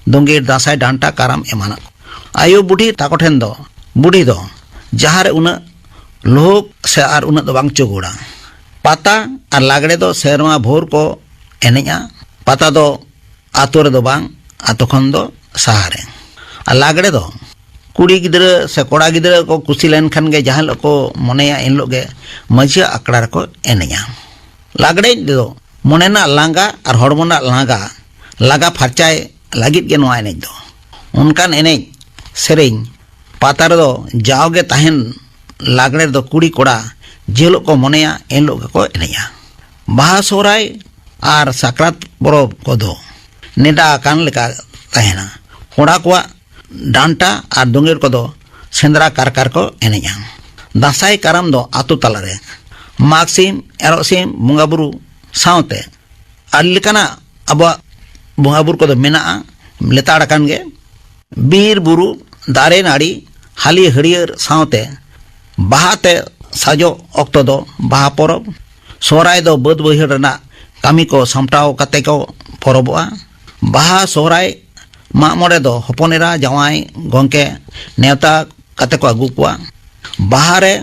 ᱫᱚᱝᱜᱤᱨ, ᱫᱟᱸᱥᱟᱭ, ᱰᱟᱱᱴᱟ, ᱠᱟᱨᱟᱢ ᱮᱢᱟᱱᱟᱜ᱾ ᱟᱭᱳ ᱵᱩᱰᱷᱤ ᱛᱟᱠᱚ ᱴᱷᱮᱱ ᱫᱚ ᱵᱩᱰᱷᱤ ᱫᱚ ᱡᱟᱦᱟᱸ ᱨᱮ ᱩᱱᱟᱹᱜ ᱞᱩᱦᱩᱠ ᱥᱮ ᱟᱨ ᱩᱱᱟᱹᱜ ᱫᱚ ᱵᱟᱝ ᱪᱩᱜᱩᱲᱟ᱾ ᱯᱟᱛᱟ ᱟᱨ ᱞᱟᱜᱽᱲᱮ ᱫᱚ ᱥᱮᱨᱢᱟ ᱵᱷᱳᱨ ᱠᱚ ᱮᱱᱮᱡᱼᱟ᱾ ᱯᱟᱛᱟ ᱫᱚ ᱟᱛᱳ ᱨᱮᱫᱚ ᱵᱟᱝ, ᱟᱛᱳ ᱠᱷᱚᱱ ᱫᱚ ᱥᱟᱦᱟ ᱨᱮ᱾ ᱟᱨ ᱞᱟᱜᱽᱲᱮ ᱫᱚ ᱠᱩᱲᱤ ᱜᱤᱫᱽᱨᱟᱹ ᱥᱮ ᱠᱚᱲᱟ ᱜᱤᱫᱽᱨᱟᱹ ᱠᱚ ᱠᱩᱥᱤ ᱞᱮᱱᱠᱷᱟᱱ ᱜᱮ ᱡᱟᱦᱟᱸ ᱦᱤᱞᱳᱜ ᱠᱚ ᱢᱚᱱᱮᱭᱟ, ᱮᱱ ᱦᱤᱞᱳᱜ ᱜᱮ ᱢᱟᱹᱡᱷᱤᱭᱟᱜ ᱟᱠᱷᱲᱟ ᱨᱮᱠᱚ ᱮᱱᱮᱡᱼᱟ᱾ ᱞᱟᱜᱽᱲᱮ ᱮᱱᱮᱡ ᱨᱮᱫᱚ ᱢᱚᱱᱮ ᱨᱮᱱᱟᱜ ᱞᱟᱸᱜᱟ ᱟᱨ ᱦᱚᱲᱢᱚ ᱨᱮᱱᱟᱜ ᱞᱟᱸᱜᱟ ᱞᱟᱜᱟ ᱯᱷᱟᱨᱪᱟᱭ ᱞᱟᱹᱜᱤᱫ ᱜᱮ ᱱᱚᱣᱟ ᱮᱱᱮᱡ ᱫᱚ᱾ ᱚᱱᱠᱟᱱ ᱮᱱᱮᱡ ᱥᱮᱨᱮᱧ ᱯᱟᱛᱟ ᱨᱮᱫᱚ ᱡᱟᱣᱜᱮ ᱛᱟᱦᱮᱱ᱾ ᱞᱟᱜᱽᱲᱮ ᱨᱮᱫᱚ ᱠᱩᱲᱤ ᱠᱚᱲᱟ ᱡᱮ ᱦᱤᱞᱳᱜ ᱠᱚ ᱢᱚᱱᱮᱭᱟ, ᱮᱱ ᱦᱤᱞᱳᱜ ᱜᱮᱠᱚ ᱮᱱᱮᱡᱼᱟ᱾ ᱵᱟᱦᱟ, ᱥᱚᱦᱨᱟᱭ ᱟᱨ ᱥᱟᱠᱨᱟᱛ ᱯᱚᱨᱚᱵᱽ ᱠᱚᱫᱚ ᱱᱮᱰᱟ ᱟᱠᱟᱱ ᱞᱮᱠᱟ ᱛᱟᱦᱮᱱᱟ᱾ ᱠᱚᱲᱟ ᱠᱚᱣᱟᱜ ᱰᱟᱱᱴᱟ ᱟᱨ ᱫᱳᱸᱜᱮᱲ ᱠᱚᱫᱚ ᱥᱮᱸᱫᱽᱨᱟ ᱠᱟᱨᱠᱟ ᱨᱮᱠᱚ ᱮᱱᱮᱡᱼᱟ᱾ ᱫᱟᱸᱥᱟᱭ ᱠᱟᱨᱟᱢ ᱫᱚ ᱟᱛᱳ ᱛᱟᱞᱟᱨᱮ᱾ ᱢᱟᱜᱽ ᱥᱤᱢ, ᱮᱨᱚᱜ ᱥᱤᱢ ᱵᱚᱸᱜᱟ ᱵᱩᱨᱩ ᱥᱟᱶᱛᱮ ᱟᱹᱰᱤ ᱞᱮᱠᱟᱱᱟᱜ ᱟᱵᱚᱣᱟᱜ ᱵᱚᱸᱜᱟ ᱵᱩᱨᱩ ᱠᱚᱫᱚ ᱢᱮᱱᱟᱜᱼᱟ, ᱞᱮᱛᱟᱲ ᱟᱠᱟᱱ ᱜᱮ᱾ ᱵᱤᱨ ᱵᱩᱨᱩ, ᱫᱟᱨᱮ ᱱᱟᱹᱲᱤ, ᱦᱟᱹᱞᱤ ᱦᱟᱹᱨᱭᱟᱹᱲ ᱥᱟᱶᱛᱮ ᱵᱟᱦᱟ ᱛᱮ ᱥᱟᱡᱚᱜ ᱚᱠᱛᱚ ᱫᱚ ᱵᱟᱦᱟ ᱯᱚᱨᱚᱵᱽ᱾ ᱥᱚᱦᱨᱟᱭ ᱫᱚ ᱵᱟᱹᱫᱽ ᱵᱟᱹᱭᱦᱟᱹᱲ ᱨᱮᱱᱟᱜ ᱠᱟᱹᱢᱤ ᱠᱚ ᱥᱟᱢᱴᱟᱣ ᱠᱟᱛᱮ ᱠᱚ ᱯᱚᱨᱚᱵᱚᱜᱼᱟ᱾ ᱵᱟᱦᱟ, ᱥᱚᱦᱨᱟᱭ, ᱢᱟᱜ ᱢᱚᱬᱮ ᱫᱚ ᱦᱚᱯᱚᱱ ᱮᱨᱟ ᱡᱟᱶᱟᱭ ᱜᱚᱢᱠᱮ ᱱᱮᱣᱛᱟ ᱠᱟᱛᱮ ᱠᱚ ᱟᱹᱜᱩ ᱠᱚᱣᱟ᱾ ᱵᱟᱦᱟ ᱨᱮ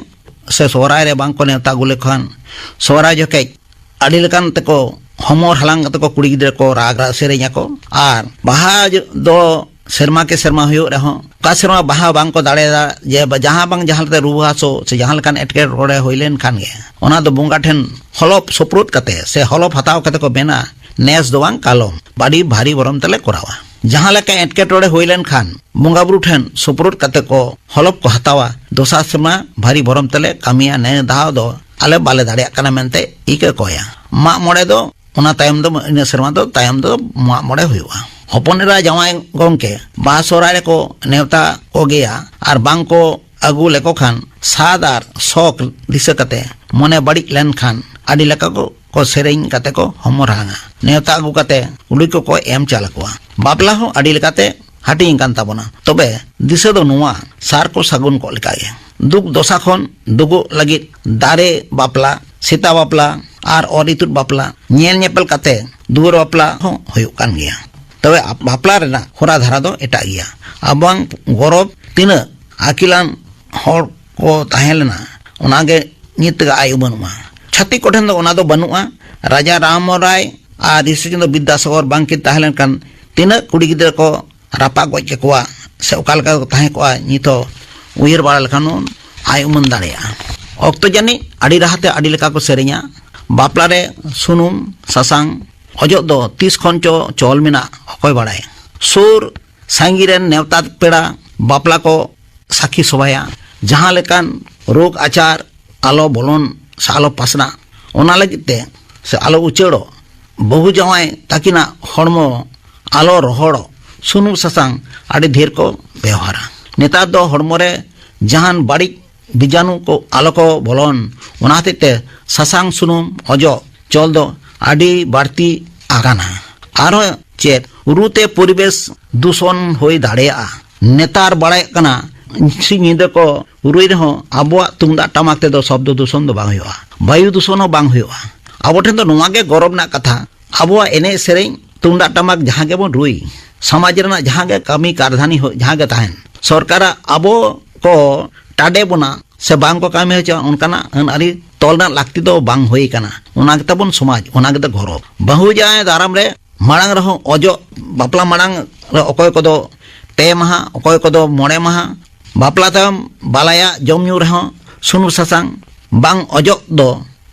ᱥᱮ ᱥᱚᱦᱨᱟᱭ ᱨᱮ ᱵᱟᱝ ᱠᱚ ᱱᱮᱣᱛᱟ ᱟᱹᱜᱩ ᱞᱮᱠᱷᱟᱱ, ᱥᱚᱦᱨᱟᱭ ᱡᱚᱠᱷᱮᱡ ᱟᱹᱰᱤ ᱞᱮᱠᱟᱱ ᱛᱮᱠᱚ ᱦᱚᱢᱚᱨ ᱦᱟᱞᱟᱝ ᱠᱟᱛᱮ ᱠᱚ ᱠᱩᱲᱤ ᱜᱤᱫᱽᱨᱟᱹ ᱠᱚ ᱨᱟᱜᱽ ᱨᱟᱜᱽ ᱥᱮᱨᱮᱧ ᱟᱠᱚ᱾ ᱟᱨ ᱵᱟᱦᱟ ᱡᱚ-, ᱫᱚ ᱥᱮᱨᱢᱟ ᱠᱮ ᱥᱮᱨᱢᱟ ᱦᱩᱭᱩᱜ ᱨᱮᱦᱚᱸ, ᱚᱠᱟ ᱥᱮᱨᱢᱟ ᱵᱟᱦᱟ ᱵᱟᱝ ᱠᱚ ᱫᱟᱲᱮᱭᱟᱫᱟ, ᱡᱮ ᱵᱟ-, ᱡᱟᱦᱟᱸ ᱵᱟᱝ ᱡᱟᱦᱟᱸ ᱞᱮᱠᱟᱛᱮ ᱨᱩᱣᱟᱹ ᱦᱟᱹᱥᱩ ᱥᱮ ᱡᱟᱦᱟᱸ ᱞᱮᱠᱟᱱ ᱮᱴᱠᱮᱴᱚᱬᱮ ᱦᱩᱭ ᱞᱮᱱ ᱠᱷᱟᱱ ᱜᱮ, ᱚᱱᱟ ᱫᱚ ᱵᱚᱸᱜᱟ ᱴᱷᱮᱱ ᱦᱚᱞᱚᱯ ᱥᱩᱯᱨᱩᱫ ᱠᱟᱛᱮ ᱥᱮ ᱦᱚᱞᱚᱯ ᱦᱟᱛᱟᱣ ᱠᱟᱛᱮ ᱠᱚ ᱢᱮᱱᱟ, "ᱱᱮᱥ ᱫᱚ ᱵᱟᱝ, ᱠᱟᱞᱚᱢ ᱟᱹᱰᱤ ᱵᱷᱟᱨᱤ ᱵᱷᱚᱨᱚᱢ ᱛᱮᱞᱮ ᱠᱚᱨᱟᱣᱟ᱾" ᱡᱟᱦᱟᱸ ᱞᱮᱠᱟ ᱮᱴᱠᱮᱴᱚᱬᱮ ᱦᱩᱭ ᱞᱮᱱ ᱠᱷᱟᱱ ᱵᱚᱸᱜᱟ ᱵᱩᱨᱩ ᱴᱷᱮᱱ ᱥᱩᱯᱨᱩᱫ ᱠᱟᱛᱮ ᱠᱚ ᱦᱚᱞᱚᱯ ᱠᱚ ᱦᱟᱛᱟᱣᱟ, ᱫᱚᱥᱟᱨ ᱥᱮᱨᱢᱟ ᱵᱷᱟᱨᱤ ᱵᱷᱚᱨᱚᱢ ᱛᱮᱞᱮ ᱠᱟᱹᱢᱤᱭᱟ, ᱱᱮ ᱫᱷᱟᱣ ᱫᱚ ᱟᱞᱮ ᱵᱟᱞᱮ ᱫᱟᱲᱮᱭᱟᱜ ᱠᱟᱱᱟ ᱢᱮᱱᱛᱮ ᱤᱠᱟᱹ ᱠᱚᱭᱟ᱾ ᱢᱟᱜ ᱢᱚᱬᱮ ᱫᱚ ᱚᱱᱟ ᱛᱟᱭᱚᱢ ᱫᱚ, ᱤᱱᱟᱹ ᱥᱮᱨᱢᱟ ᱫᱚ ᱛᱟᱭᱚᱢ ᱫᱚ ᱢᱟᱜ ᱢᱚᱬᱮ ᱦᱩᱭᱩᱜᱼᱟ᱾ ᱦᱚᱯᱚᱱ ᱮᱨᱟ ᱡᱟᱶᱟᱭ ᱜᱚᱢᱠᱮ ᱵᱟᱦᱟ ᱥᱚᱦᱨᱟᱭ ᱨᱮᱠᱚ ᱱᱮᱣᱛᱟ ᱠᱚᱜᱮᱭᱟ, ᱟᱨ ᱵᱟᱝ ᱠᱚ ᱟᱹᱜᱩ ᱞᱮᱠᱚ ᱠᱷᱟᱱ ᱥᱟᱫ ᱟᱨ ᱥᱚᱠ ᱫᱤᱥᱟᱹ ᱠᱟᱛᱮ ᱢᱚᱱᱮ ᱵᱟᱹᱲᱤᱡ ᱞᱮᱱᱠᱷᱟᱱ ᱟᱹᱰᱤ ᱞᱮᱠᱟ ᱠᱚ, ᱠᱚ ᱥᱮᱨᱮᱧ ᱠᱟᱛᱮ ᱠᱚ ᱦᱚᱢᱚᱨ ᱦᱟᱞᱟᱝᱟ᱾ ᱱᱮᱣᱛᱟ ᱟᱹᱜᱩ ᱠᱟᱛᱮ ᱠᱩᱲᱤ ᱠᱚᱠᱚ ᱮᱢ ᱪᱟᱞ ᱟᱠᱚᱣᱟ᱾ ᱵᱟᱯᱞᱟ ᱦᱚᱸ ᱟᱹᱰᱤ ᱞᱮᱠᱟᱛᱮ ᱦᱟᱹᱴᱤᱧ ᱟᱠᱟᱱ ᱛᱟᱵᱚᱱᱟ᱾ ᱛᱚᱵᱮ ᱫᱤᱥᱟᱹ ᱫᱚ ᱱᱚᱣᱟ, ᱥᱟᱨ ᱠᱚ ᱥᱟᱹᱜᱩᱱ ᱠᱚᱜ ᱞᱮᱠᱟᱜᱮ᱾ ᱫᱩᱠ ᱫᱚᱥᱟ ᱠᱷᱚᱱ ᱫᱩᱜᱩᱜ ᱞᱟᱹᱜᱤᱫ ᱫᱟᱨᱮ ᱵᱟᱯᱞᱟ, ᱥᱮᱛᱟ ᱵᱟᱯᱞᱟ ᱟᱨ ᱚᱨ ᱤᱛᱩᱫ ᱵᱟᱯᱞᱟ, ᱧᱮᱞ ᱧᱮᱯᱮᱞ ᱠᱟᱛᱮ ᱫᱩᱣᱟᱹᱨ ᱵᱟᱯᱞᱟ ᱦᱚᱸ ᱦᱩᱭᱩᱜ ᱠᱟᱱ ᱜᱮᱭᱟ᱾ ᱛᱚᱵᱮ ᱟᱯ-, ᱵᱟᱯᱞᱟ ᱨᱮᱱᱟᱜ ᱦᱚᱨᱟ ᱫᱷᱟᱨᱟ ᱫᱚ ᱮᱴᱟᱜ ᱜᱮᱭᱟ᱾ ᱟᱵᱚᱣᱟᱜ ᱜᱚᱨᱚᱵᱽ ᱛᱤᱱᱟᱹᱜ ᱟᱹᱠᱤᱞᱟᱱ ᱦᱚᱲ ᱠᱚ ᱛᱟᱦᱮᱸ ᱞᱮᱱᱟ, ᱚᱱᱟᱜᱮ ᱱᱤᱛ ᱛᱮᱜᱮ ᱟᱭ ᱩᱢᱟᱹᱱᱚᱜᱼᱟ᱾ ᱪᱷᱟᱹᱛᱤᱠ ᱠᱚᱴᱷᱮᱱ ᱫᱚ ᱚᱱᱟ ᱫᱚ ᱵᱟᱹᱱᱩᱜᱼᱟ᱾ ᱨᱟᱡᱟ ᱨᱟᱢᱢᱳᱦᱚᱱ ᱨᱟᱭ ᱟᱨ ᱤᱥᱚᱨ ᱪᱚᱸᱫᱽᱨᱚ ᱵᱤᱫᱽᱫᱟᱥᱟᱜᱚᱨ ᱵᱟᱝᱠᱤᱱ ᱛᱟᱦᱮᱸ ᱞᱮᱱᱠᱷᱟᱱ ᱛᱤᱱᱟᱹᱜ ᱠᱩᱲᱤ ᱜᱤᱫᱽᱨᱟᱹ ᱠᱚ ᱨᱟᱯᱟᱜ ᱜᱚᱡ ᱠᱮᱠᱚᱣᱟ ᱥᱮ ᱚᱠᱟ ᱞᱮᱠᱟ ᱠᱚ ᱛᱟᱦᱮᱸ ᱠᱚᱜᱼᱟ, ᱱᱤᱛ ᱦᱚᱸ ᱩᱭᱦᱟᱹᱨ ᱵᱟᱲᱟ ᱞᱮᱠᱷᱟᱱ ᱵᱚᱱ ᱟᱭ ᱩᱢᱟᱹᱱ ᱫᱟᱲᱮᱭᱟᱜᱼᱟ᱾ ᱚᱠᱛᱚ ᱡᱟᱹᱱᱤᱡ ᱟᱹᱰᱤ ᱨᱟᱦᱟᱛᱮ ᱟᱹᱰᱤ ᱞᱮᱠᱟ ᱠᱚ ᱥᱮᱨᱮᱧᱟ᱾ ᱵᱟᱯᱞᱟ ᱨᱮ ᱥᱩᱱᱩᱢ ᱥᱟᱥᱟᱝ ᱚᱡᱚᱜ ᱫᱚ ᱛᱤᱥ ᱠᱷᱚᱱ ᱪᱚ ᱪᱚᱞ ᱢᱮᱱᱟᱜ, ᱚᱠᱚᱭ ᱵᱟᱲᱟᱭ᱾ ᱥᱩᱨ ᱥᱟᱺᱜᱤᱧ ᱨᱮᱱ ᱱᱮᱣᱛᱟ ᱯᱮᱲᱟ ᱵᱟᱯᱞᱟ ᱠᱚ ᱥᱟᱹᱠᱷᱤ ᱥᱚᱵᱷᱟᱭᱟ᱾ ᱡᱟᱦᱟᱸ ᱞᱮᱠᱟᱱ ᱨᱳᱜᱽ ᱟᱡᱟᱨ ᱟᱞᱚ ᱵᱚᱞᱚᱱ ᱥᱮ ᱟᱞᱚ ᱯᱟᱥᱱᱟᱜ, ᱚᱱᱟ ᱞᱟᱹᱜᱤᱫ ᱛᱮ ᱥᱮ ᱟᱞᱚ ᱩᱪᱟᱹᱲᱚᱜ, ᱵᱟᱹᱦᱩ ᱡᱟᱶᱟᱭ ᱛᱟᱹᱠᱤᱱᱟᱜ ᱦᱚᱲᱢᱚ ᱟᱞᱚ ᱨᱚᱦᱚᱲᱚᱜ, ᱥᱩᱱᱩᱢ ᱥᱟᱥᱟᱝ ᱟᱹᱰᱤ ᱰᱷᱮᱨ ᱠᱚ ᱵᱮᱣᱦᱟᱨᱟ᱾ ᱱᱮᱛᱟᱨ ᱫᱚ ᱦᱚᱲᱢᱚ ᱨᱮ ᱡᱟᱦᱟᱱ ᱵᱟᱹᱲᱤᱡ ᱵᱤᱡᱟᱱᱩ ᱠᱚ ᱟᱞᱚ ᱠᱚ ᱵᱚᱞᱚᱱ, ᱚᱱᱟ ᱦᱚᱛᱮᱡ ᱛᱮ ᱥᱟᱥᱟᱝ ᱥᱩᱱᱩᱢ ᱚᱡᱚᱜ ᱪᱚᱞ ᱫᱚ ᱟᱹᱰᱤ ᱵᱟᱹᱲᱛᱤ ᱟᱠᱟᱱᱟ᱾ ᱟᱨᱦᱚᱸ ᱪᱮᱫ, ᱨᱩ ᱛᱮ ᱯᱚᱨᱤᱵᱮᱥ ᱫᱩᱥᱚᱱ ᱦᱩᱭ ᱫᱟᱲᱮᱭᱟᱜᱼᱟ᱾ ᱱᱮᱛᱟᱨ ᱵᱟᱲᱟᱭᱚᱜ ᱠᱟᱱᱟ, ᱥᱤᱧ ᱧᱤᱫᱟᱹ ᱠᱚ ᱨᱩᱭ ᱨᱮᱦᱚᱸ ᱟᱵᱚᱣᱟᱜ ᱛᱩᱢᱫᱟᱜ ᱴᱟᱢᱟᱠ ᱛᱮᱫᱚ ᱥᱚᱵᱫᱚ ᱫᱩᱥᱚᱱ ᱫᱚ ᱵᱟᱝ ᱦᱩᱭᱩᱜᱼᱟ, ᱵᱟᱭᱩ ᱫᱩᱥᱚᱱ ᱦᱚᱸ ᱵᱟᱝ ᱦᱩᱭᱩᱜᱼᱟ᱾ ᱟᱵᱚ ᱴᱷᱮᱱ ᱫᱚ ᱱᱚᱣᱟ ᱜᱮ ᱜᱚᱨᱚᱵᱽ ᱨᱮᱱᱟᱜ ᱠᱟᱛᱷᱟ, ᱟᱵᱚᱣᱟᱜ ᱮᱱᱮᱡ ᱥᱮᱨᱮᱧ, ᱛᱩᱢᱫᱟᱜ ᱴᱟᱢᱟᱠ ᱡᱟᱦᱟᱸ ᱜᱮᱵᱚᱱ ᱨᱩᱭ, ᱥᱚᱢᱟᱡᱽ ᱨᱮᱱᱟᱜ ᱡᱟᱦᱟᱸ ᱜᱮ ᱠᱟᱹᱢᱤ ᱠᱟᱨᱫᱷᱟᱱᱤ ᱦᱳ-, ᱡᱟᱦᱟᱸ ᱜᱮ ᱛᱟᱦᱮᱱ, ᱥᱚᱨᱠᱟᱨᱟᱜ ᱟᱵᱚ ᱠᱚ ᱴᱟᱰᱮ ᱵᱚᱱᱟ ᱥᱮ ᱵᱟᱝ ᱠᱚ ᱠᱟᱹᱢᱤ ᱦᱚᱪᱚᱣᱟ, ᱚᱱᱠᱟᱱᱟᱜ ᱟᱹᱱ ᱟᱹᱨᱤ ᱛᱚᱞ ᱨᱮᱱᱟᱜ ᱞᱟᱹᱠᱛᱤ ᱫᱚ ᱵᱟᱝ ᱦᱩᱭ ᱠᱟᱱᱟ᱾ ᱚᱱᱟ ᱜᱮ ᱛᱟᱵᱚᱱ ᱥᱚᱢᱟᱡᱽ, ᱚᱱᱟ ᱜᱮ ᱛᱟ ᱜᱚᱨᱚᱵᱽ᱾ ᱵᱟᱹᱦᱩ ᱡᱟᱶᱟᱭ ᱫᱟᱨᱟᱢ ᱨᱮ ᱢᱟᱲᱟᱝ ᱨᱮᱦᱚᱸ ᱚᱡᱚᱜ, ᱵᱟᱯᱞᱟ ᱢᱟᱲᱟᱝ ᱨᱮ ᱚᱠᱚᱭ ᱠᱚᱫᱚ ᱯᱮ ᱢᱟᱦᱟ, ᱚᱠᱚᱭ ᱠᱚᱫᱚ ᱢᱚᱬᱮ ᱢᱟᱦᱟ᱾ ᱵᱟᱯᱞᱟ ᱛᱟᱭᱚᱢ ᱵᱟᱞᱟᱭᱟ ᱡᱚᱢ ᱧᱩ ᱨᱮᱦᱚᱸ ᱥᱩᱱᱩᱢ ᱥᱟᱥᱟᱝ ᱵᱟᱝ ᱚᱡᱚᱜ ᱫᱚ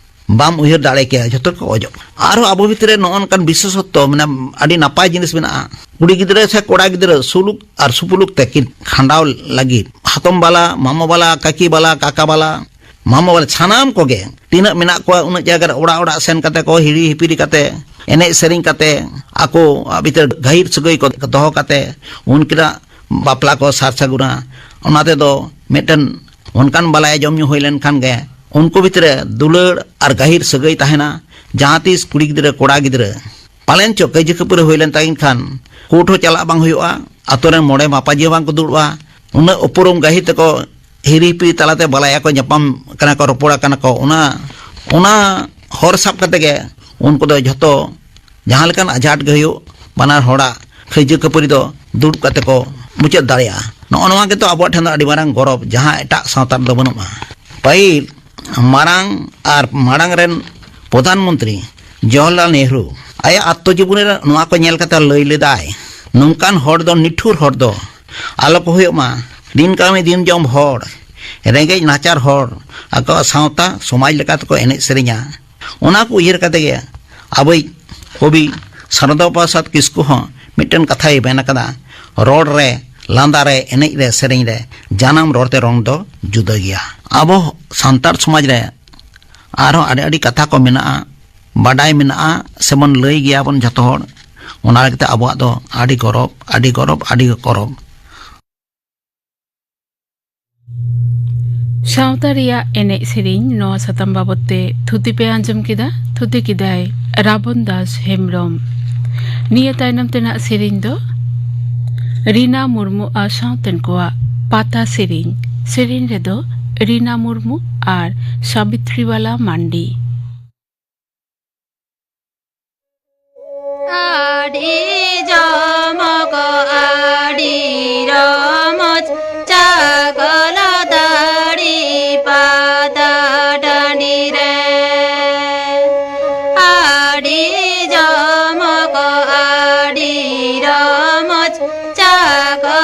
ᱵᱟᱢ ᱩᱭᱦᱟᱹᱨ ᱫᱟᱲᱮ ᱠᱮᱭᱟ, ᱡᱷᱚᱛᱚ ᱠᱚ ᱚᱡᱚᱜ᱾ ᱟᱨᱦᱚᱸ ᱟᱵᱚ ᱵᱷᱤᱛᱨᱤ ᱨᱮ ᱱᱚᱜᱼᱚ ᱱᱚᱝᱠᱟᱱ ᱵᱤᱥᱮᱥᱚᱛᱛᱚ, ᱢᱟᱱᱮ, ᱟᱹᱰᱤ ᱱᱟᱯᱟᱭ ᱡᱤᱱᱤᱥ ᱢᱮᱱᱟᱜᱼᱟ᱾ ᱠᱩᱲᱤ ᱜᱤᱫᱽᱨᱟᱹ ᱥᱮ ᱠᱚᱲᱟ ᱜᱤᱫᱽᱨᱟᱹ ᱥᱩᱞᱩᱠ ᱟᱨ ᱥᱩᱯᱩᱞᱩᱠ ᱛᱮ ᱠᱤᱱ ᱠᱷᱟᱸᱰᱟᱣ ᱞᱟᱹᱜᱤᱫ ᱦᱟᱛᱚᱢ ᱵᱟᱞᱟ, ᱢᱟᱢᱚ ᱵᱟᱞᱟ, ᱠᱟᱹᱠᱤ ᱵᱟᱞᱟ, ᱠᱟᱠᱟ ᱵᱟᱞᱟ, ᱢᱟᱢᱚ ᱵᱟᱞᱟ, ᱥᱟᱱᱟᱢ ᱠᱚᱜᱮ ᱛᱤᱱᱟᱹᱜ ᱢᱮᱱᱟᱜ ᱠᱚᱣᱟ, ᱩᱱᱟᱹᱜ ᱡᱟᱭᱜᱟ ᱨᱮ ᱚᱲᱟᱜ ᱚᱲᱟᱜ ᱥᱮᱱ ᱠᱟᱛᱮ ᱠᱚ ᱦᱤᱨᱤ ᱦᱤᱯᱤᱨᱤ ᱠᱟᱛᱮ, ᱮᱱᱮᱡ ᱥᱮᱨᱮᱧ ᱠᱟᱛᱮ, ᱟᱠᱚ ᱵᱷᱤᱛᱟᱹᱨ ᱜᱟᱹᱦᱤᱨ ᱥᱟᱹᱜᱟᱹᱭ ᱠᱚ ᱫᱚᱦᱚ ᱠᱟᱛᱮ, ᱩᱱᱠᱤᱱᱟᱜ ᱵᱟᱯᱞᱟ ᱠᱚ ᱥᱟᱨ ᱥᱟᱹᱜᱩᱱᱟ᱾ ᱚᱱᱟ ᱛᱮᱫᱚ ᱢᱤᱫᱴᱮᱱ ᱚᱱᱠᱟᱱ ᱵᱟᱞᱟᱭᱟ ᱡᱚᱢ ᱧᱩ ᱦᱩᱭ ᱞᱮᱱᱠᱷᱟᱱ ᱜᱮ ᱩᱱᱠᱩ ᱵᱷᱤᱛᱨᱤ ᱨᱮ ᱫᱩᱞᱟᱹᱲ ᱟᱨ ᱜᱟᱹᱦᱤᱨ ᱥᱟᱹᱜᱟᱹᱭ ᱛᱟᱦᱮᱱᱟ᱾ ᱡᱟᱦᱟᱸ ᱛᱤᱥ ᱠᱩᱲᱤ ᱜᱤᱫᱽᱨᱟᱹ, ᱠᱚᱲᱟ ᱜᱤᱫᱽᱨᱟᱹ ᱯᱟᱞᱮᱱ ᱪᱚ ᱠᱟᱹᱭᱡᱟᱹ ᱠᱷᱟᱹᱯᱟᱹᱨᱤ ᱦᱩᱭ ᱞᱮᱱ ᱛᱟᱹᱠᱤᱱ ᱠᱷᱟᱱ, ᱠᱳᱨᱴ ᱦᱚᱸ ᱪᱟᱞᱟᱜ ᱵᱟᱝ ᱦᱩᱭᱩᱜᱼᱟ, ᱟᱛᱳ ᱨᱮᱱ ᱢᱚᱬᱮ ᱢᱟᱯᱟᱡᱤ ᱦᱚᱸ ᱵᱟᱝ ᱠᱚ ᱫᱩᱲᱩᱵᱼᱟ᱾ ᱩᱱᱟᱹᱜ ᱩᱯᱨᱩᱢ ᱜᱟᱹᱦᱤᱨ ᱛᱮᱠᱚ ᱦᱤᱨᱤ ᱦᱤᱯᱤᱨᱤ ᱛᱟᱞᱟᱛᱮ ᱵᱟᱞᱟᱭᱟ ᱠᱚ ᱧᱟᱯᱟᱢ ᱠᱟᱱᱟ ᱠᱚ, ᱨᱚᱯᱚᱲ ᱠᱟᱱᱟ ᱠᱚ, ᱚᱱᱟ, ᱚᱱᱟ ᱦᱚᱨ ᱥᱟᱵ ᱠᱟᱛᱮ ᱜᱮ ᱩᱱᱠᱩ ᱫᱚ ᱡᱷᱚᱛᱚ, ᱡᱟᱦᱟᱸ ᱞᱮᱠᱟᱱ ᱟᱡᱷᱟᱴ ᱜᱮ ᱦᱩᱭᱩᱜ, ᱵᱟᱱᱟᱨ ᱦᱚᱲᱟᱜ ᱠᱟᱹᱭᱡᱟᱹ ᱠᱷᱟᱹᱯᱟᱹᱨᱤ ᱫᱚ ᱫᱩᱲᱩᱵ ᱠᱟᱛᱮ ᱠᱚ ᱢᱩᱪᱟᱹᱫ ᱫᱟᱲᱮᱭᱟᱜᱼᱟ᱾ ᱱᱚᱜᱼᱚ ᱱᱚᱣᱟ ᱜᱮᱛᱚ ᱟᱵᱚᱣᱟᱜ ᱴᱷᱮᱱ ᱫᱚ ᱟᱹᱰᱤ ᱢᱟᱨᱟᱝ ᱜᱚᱨᱚᱵᱽ, ᱡᱟᱦᱟᱸ ᱮᱴᱟᱜ ᱥᱟᱶᱛᱟ ᱨᱮᱫᱚ ᱵᱟᱹᱱᱩᱜᱼᱟ᱾ ᱯᱟᱹᱦᱤᱞ ᱢᱟᱨᱟᱝ ᱟᱨ ᱢᱟᱲᱟᱝ ᱨᱮᱱ ᱯᱨᱚᱫᱷᱟᱱ ᱢᱚᱱᱛᱨᱤ ᱡᱚᱣᱟᱦᱚᱨᱞᱟᱞ ᱱᱮᱦᱨᱩ ᱟᱭᱟᱜ ᱟᱛᱛᱚ ᱡᱤᱵᱚᱱᱤ ᱨᱮ ᱱᱚᱣᱟ ᱠᱚ ᱧᱮᱞ ᱠᱟᱛᱮ ᱞᱟᱹᱭ ᱞᱮᱫᱟᱭ, "ᱱᱚᱝᱠᱟᱱ ᱦᱚᱲ ᱫᱚ ᱱᱤᱴᱷᱩᱨ ᱦᱚᱲ ᱫᱚ ᱟᱞᱚ ᱠᱚ ᱦᱩᱭᱩᱜ ᱢᱟ, ᱫᱤᱱ ᱠᱟᱹᱢᱤ ᱫᱤᱱ ᱡᱚᱢ ᱦᱚᱲ, ᱨᱮᱸᱜᱮᱡ ᱱᱟᱪᱟᱨ ᱦᱚᱲ ᱟᱠᱚᱣᱟᱜ ᱥᱟᱶᱛᱟ ᱥᱚᱢᱟᱡᱽ ᱞᱮᱠᱟ ᱛᱮᱠᱚ ᱮᱱᱮᱡ ᱥᱮᱨᱮᱧᱟ᱾" ᱚᱱᱟ ᱠᱚ ᱩᱭᱦᱟᱹᱨ ᱠᱟᱛᱮ ᱜᱮ ᱟᱵᱚᱭᱤᱡ ᱠᱚᱵᱤ ᱥᱟᱨᱚᱫᱟ ᱯᱨᱚᱥᱟᱫᱽ ᱠᱤᱥᱠᱩ ᱦᱚᱸ ᱢᱤᱫᱴᱮᱱ ᱠᱟᱛᱷᱟᱭ ᱢᱮᱱ ᱟᱠᱟᱫᱟ, "ᱨᱚᱲ ᱨᱮ, ᱞᱟᱸᱫᱟ ᱨᱮ, ᱮᱱᱮᱡ ᱨᱮ, ᱥᱮᱨᱮᱧ ᱨᱮ ᱡᱟᱱᱟᱢ ᱨᱚᱲ ᱛᱮ ᱨᱚᱝ ᱫᱚ ᱡᱩᱫᱟᱹ ᱜᱮᱭᱟ᱾" ᱟᱵᱚ ᱥᱟᱱᱛᱟᱲ ᱥᱚᱢᱟᱡᱽ ᱨᱮ ᱟᱨᱦᱚᱸ ᱟᱹᱰᱤ ᱟᱹᱰᱤ ᱠᱟᱛᱷᱟ ᱠᱚ ᱢᱮᱱᱟᱜᱼᱟ, ᱵᱟᱰᱟᱭ ᱢᱮᱱᱟᱜᱼᱟ, ᱥᱮᱵᱚᱱ ᱞᱟᱹᱭ ᱜᱮᱭᱟᱵᱚᱱ ᱡᱷᱚᱛᱚ ᱦᱚᱲ᱾ ᱚᱱᱟ ᱞᱟᱹᱜᱤᱫ ᱛᱮ ᱟᱵᱚᱣᱟᱜ ᱫᱚ ᱟᱹᱰᱤ ᱜᱚᱨᱚᱵᱽ, ᱟᱹᱰᱤ ᱜᱚᱨᱚᱵᱽ, ᱟᱹᱰᱤ ᱜᱚᱨᱚᱵᱽ᱾ ᱥᱟᱶᱛᱟ ᱨᱮᱭᱟᱜ ᱮᱱᱮᱡ ᱥᱮᱨᱮᱧ, ᱱᱚᱣᱟ ᱥᱟᱛᱟᱢ ᱵᱟᱵᱚᱛ ᱛᱮ ᱛᱷᱩᱛᱤ ᱯᱮ ᱟᱸᱡᱚᱢ ᱠᱮᱫᱟ᱾ ᱛᱷᱩᱛᱤ ᱠᱮᱫᱟᱭ ᱨᱟᱵᱚᱱ ᱫᱟᱥ ᱦᱮᱢᱵᱨᱚᱢ᱾ ᱱᱤᱭᱟᱹ ᱛᱟᱭᱱᱚᱢ ᱛᱮᱱᱟᱜ ᱥᱮᱨᱮᱧ ᱫᱚ ᱨᱤᱱᱟ ᱢᱩᱨᱢᱩ ᱟᱨ ᱥᱟᱶᱛᱮᱱ ᱠᱚᱣᱟᱜ ᱯᱟᱛᱟ ᱥᱮᱨᱮᱧ᱾ ᱥᱮᱨᱮᱧ ᱨᱮᱫᱚ ᱨᱤᱱᱟ ᱢᱩᱨᱢᱩ ᱟᱨ ᱥᱟᱵᱤᱛᱨᱤ ᱵᱟᱞᱟ ᱢᱟᱱᱰᱤ᱾ ᱟᱹᱰᱤ ᱡᱚᱢᱚᱠ, ᱟᱹᱰᱤ ᱨᱚᱢᱚᱡᱽ, ᱪᱟᱠᱚᱞ ᱛᱟᱹᱲᱤ ᱯᱟᱛᱟ ᱴᱟᱺᱰᱤ ᱨᱮ᱾ ᱟᱹᱰᱤ ᱡᱚᱢᱚᱠ, ᱟᱹᱰᱤ ᱨᱚᱢᱚᱡᱽ, ᱪᱟᱠᱚᱞ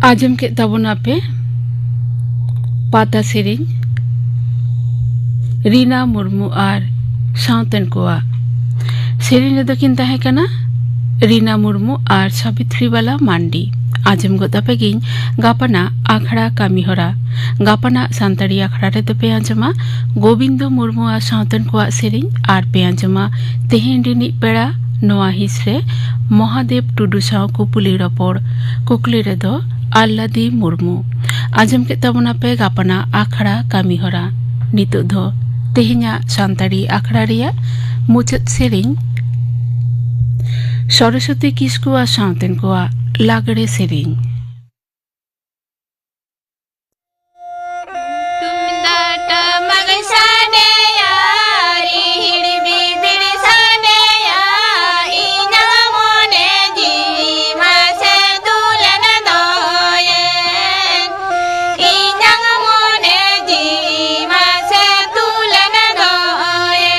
ᱟᱸᱡᱚᱢ ᱠᱮᱫ ᱛᱟᱵᱚᱱᱟᱯᱮ ᱯᱟᱛᱟ ᱥᱮᱨᱮᱧ ᱨᱤᱱᱟ ᱢᱩᱨᱢᱩ ᱟᱨ ᱥᱟᱶᱛᱮᱱ ᱠᱚᱣᱟᱜ᱾ ᱥᱮᱨᱮᱧ ᱨᱮᱫᱚ ᱠᱤᱱ ᱛᱟᱦᱮᱸ ᱠᱟᱱᱟ ᱨᱤᱱᱟ ᱢᱩᱨᱢᱩ ᱟᱨ ᱥᱟᱵᱤᱛᱨᱤ ᱵᱟᱞᱟ ᱢᱟᱱᱰᱤ᱾ ᱟᱸᱡᱚᱢ ᱜᱚᱫ ᱟᱯᱮ ᱜᱤᱧ ᱜᱟᱯᱟᱱᱟᱜ ᱟᱠᱷᱲᱟ ᱠᱟᱹᱢᱤ ᱦᱚᱨᱟ᱾ ᱜᱟᱯᱟᱱᱟᱜ ᱥᱟᱱᱛᱟᱲᱤ ᱟᱠᱷᱲᱟ ᱨᱮᱫᱚ ᱯᱮ ᱟᱸᱡᱚᱢᱟ ᱜᱳᱵᱤᱱᱫᱚ ᱢᱩᱨᱢᱩ ᱟᱨ ᱥᱟᱶᱛᱮᱱ ᱠᱚᱣᱟᱜ ᱥᱮᱨᱮᱧ, ᱟᱨ ᱯᱮ ᱟᱸᱡᱚᱢᱟ ᱛᱮᱦᱮᱧ ᱨᱤᱱᱤᱡ ᱯᱮᱲᱟ᱾ ᱱᱚᱣᱟ ᱦᱤᱸᱥ ᱨᱮ ᱢᱚᱦᱟᱫᱮᱵ ᱴᱩᱰᱩ ᱥᱟᱶ ᱠᱩᱯᱩᱞᱤ ᱨᱚᱯᱚᱲ᱾ ᱠᱩᱠᱞᱤ ᱨᱮᱫᱚ ᱟᱞᱞᱟᱫᱤ ᱢᱩᱨᱢᱩ᱾ ᱟᱸᱡᱚᱢ ᱠᱮᱫ ᱛᱟᱵᱚᱱᱟᱯᱮ ᱜᱟᱯᱟᱱᱟᱜ ᱟᱠᱷᱲᱟ ᱠᱟᱹᱢᱤ ᱦᱚᱨᱟ᱾ ᱱᱤᱛᱚᱜ ᱫᱚ ᱛᱮᱦᱮᱧᱟᱜ ᱥᱟᱱᱛᱟᱲᱤ ᱟᱠᱷᱲᱟ ᱨᱮᱭᱟᱜ ᱢᱩᱪᱟᱹᱫ ᱥᱮᱨᱮᱧ, ᱥᱚᱨᱚᱥᱚᱛᱤ ᱠᱤᱥᱠᱩ ᱟᱨ ᱥᱟᱶᱛᱮᱱ ᱠᱚᱣᱟᱜ ᱞᱟᱜᱽᱲᱮ ᱥᱮᱨᱮᱧ᱾ ᱛᱩᱢᱫᱟᱜ ᱴᱟᱢᱟᱠ ᱥᱟᱰᱮᱭᱟ, ᱨᱤᱦᱤᱲ ᱵᱤᱫᱤᱲ ᱥᱟᱰᱮᱭᱟ, ᱤᱧᱟᱜ ᱢᱚᱱᱮ ᱡᱤᱣᱤ ᱢᱟᱥᱮ ᱫᱩᱞᱮᱱ ᱫᱚᱭᱮᱱ, ᱤᱧᱟᱜ ᱢᱚᱱᱮ ᱡᱤᱣᱤ ᱢᱟᱥᱮ ᱫᱩᱞᱮᱱ ᱫᱚᱭᱮᱱ᱾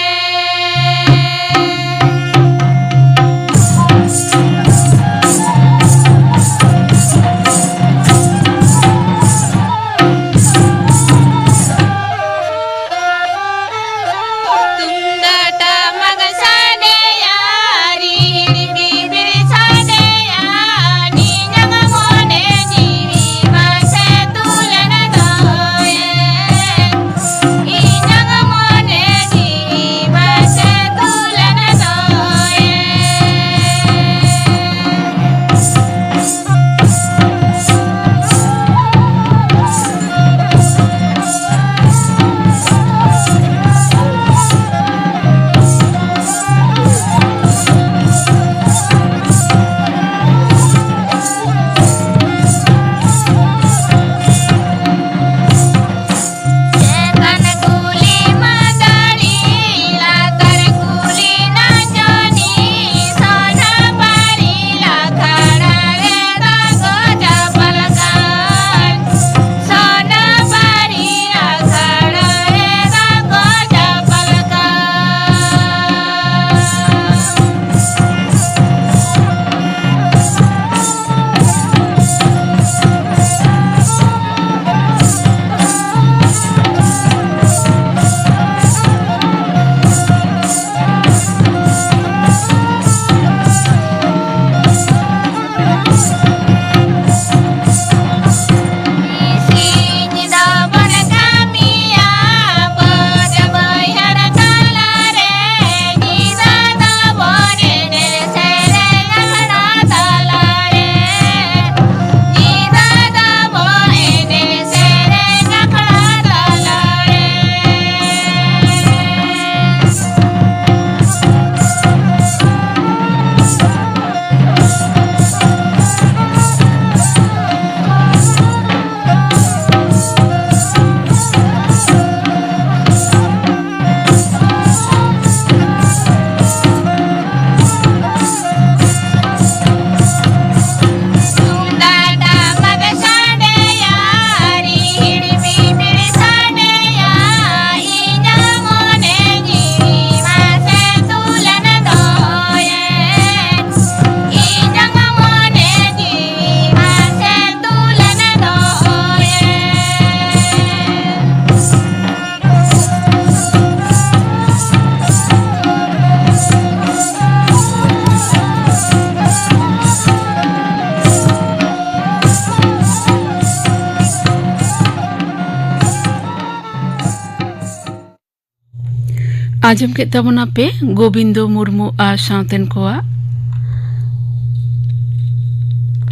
ᱟᱸᱡᱚᱢ ᱠᱮᱫ ᱛᱟᱵᱚᱱᱟ ᱯᱮ ᱜᱳᱵᱤᱱᱫᱚ ᱢᱩᱨᱢᱩ ᱟᱨ ᱥᱟᱶᱛᱮᱱ ᱠᱚᱣᱟᱜ᱾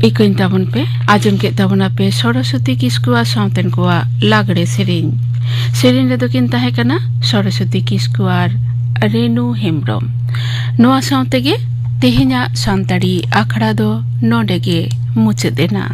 ᱤᱠᱟᱹᱧ ᱛᱟᱵᱚᱱ ᱯᱮ, ᱟᱸᱡᱚᱢ ᱠᱮᱫ ᱛᱟᱵᱚᱱᱟ ᱯᱮ ᱥᱚᱨᱚᱥᱚᱛᱤ ᱠᱤᱥᱠᱩ ᱟᱨ ᱥᱟᱶᱛᱮᱱ ᱠᱚᱣᱟᱜ ᱞᱟᱜᱽᱲᱮ ᱥᱮᱨᱮᱧ᱾ ᱥᱮᱨᱮᱧ ᱨᱮᱫᱚ ᱠᱤᱱ ᱛᱟᱦᱮᱸ ᱠᱟᱱᱟ ᱥᱚᱨᱚᱥᱚᱛᱤ ᱠᱤᱥᱠᱩ ᱟᱨ ᱨᱮᱱᱩ ᱦᱮᱢᱵᱨᱚᱢ᱾ ᱱᱚᱣᱟ ᱥᱟᱶ ᱛᱮᱜᱮ ᱛᱮᱦᱮᱧᱟᱜ ᱥᱟᱱᱛᱟᱲᱤ ᱟᱠᱷᱲᱟ ᱫᱚ ᱱᱚᱰᱮ ᱜᱮ ᱢᱩᱪᱟᱹᱫ ᱮᱱᱟ᱾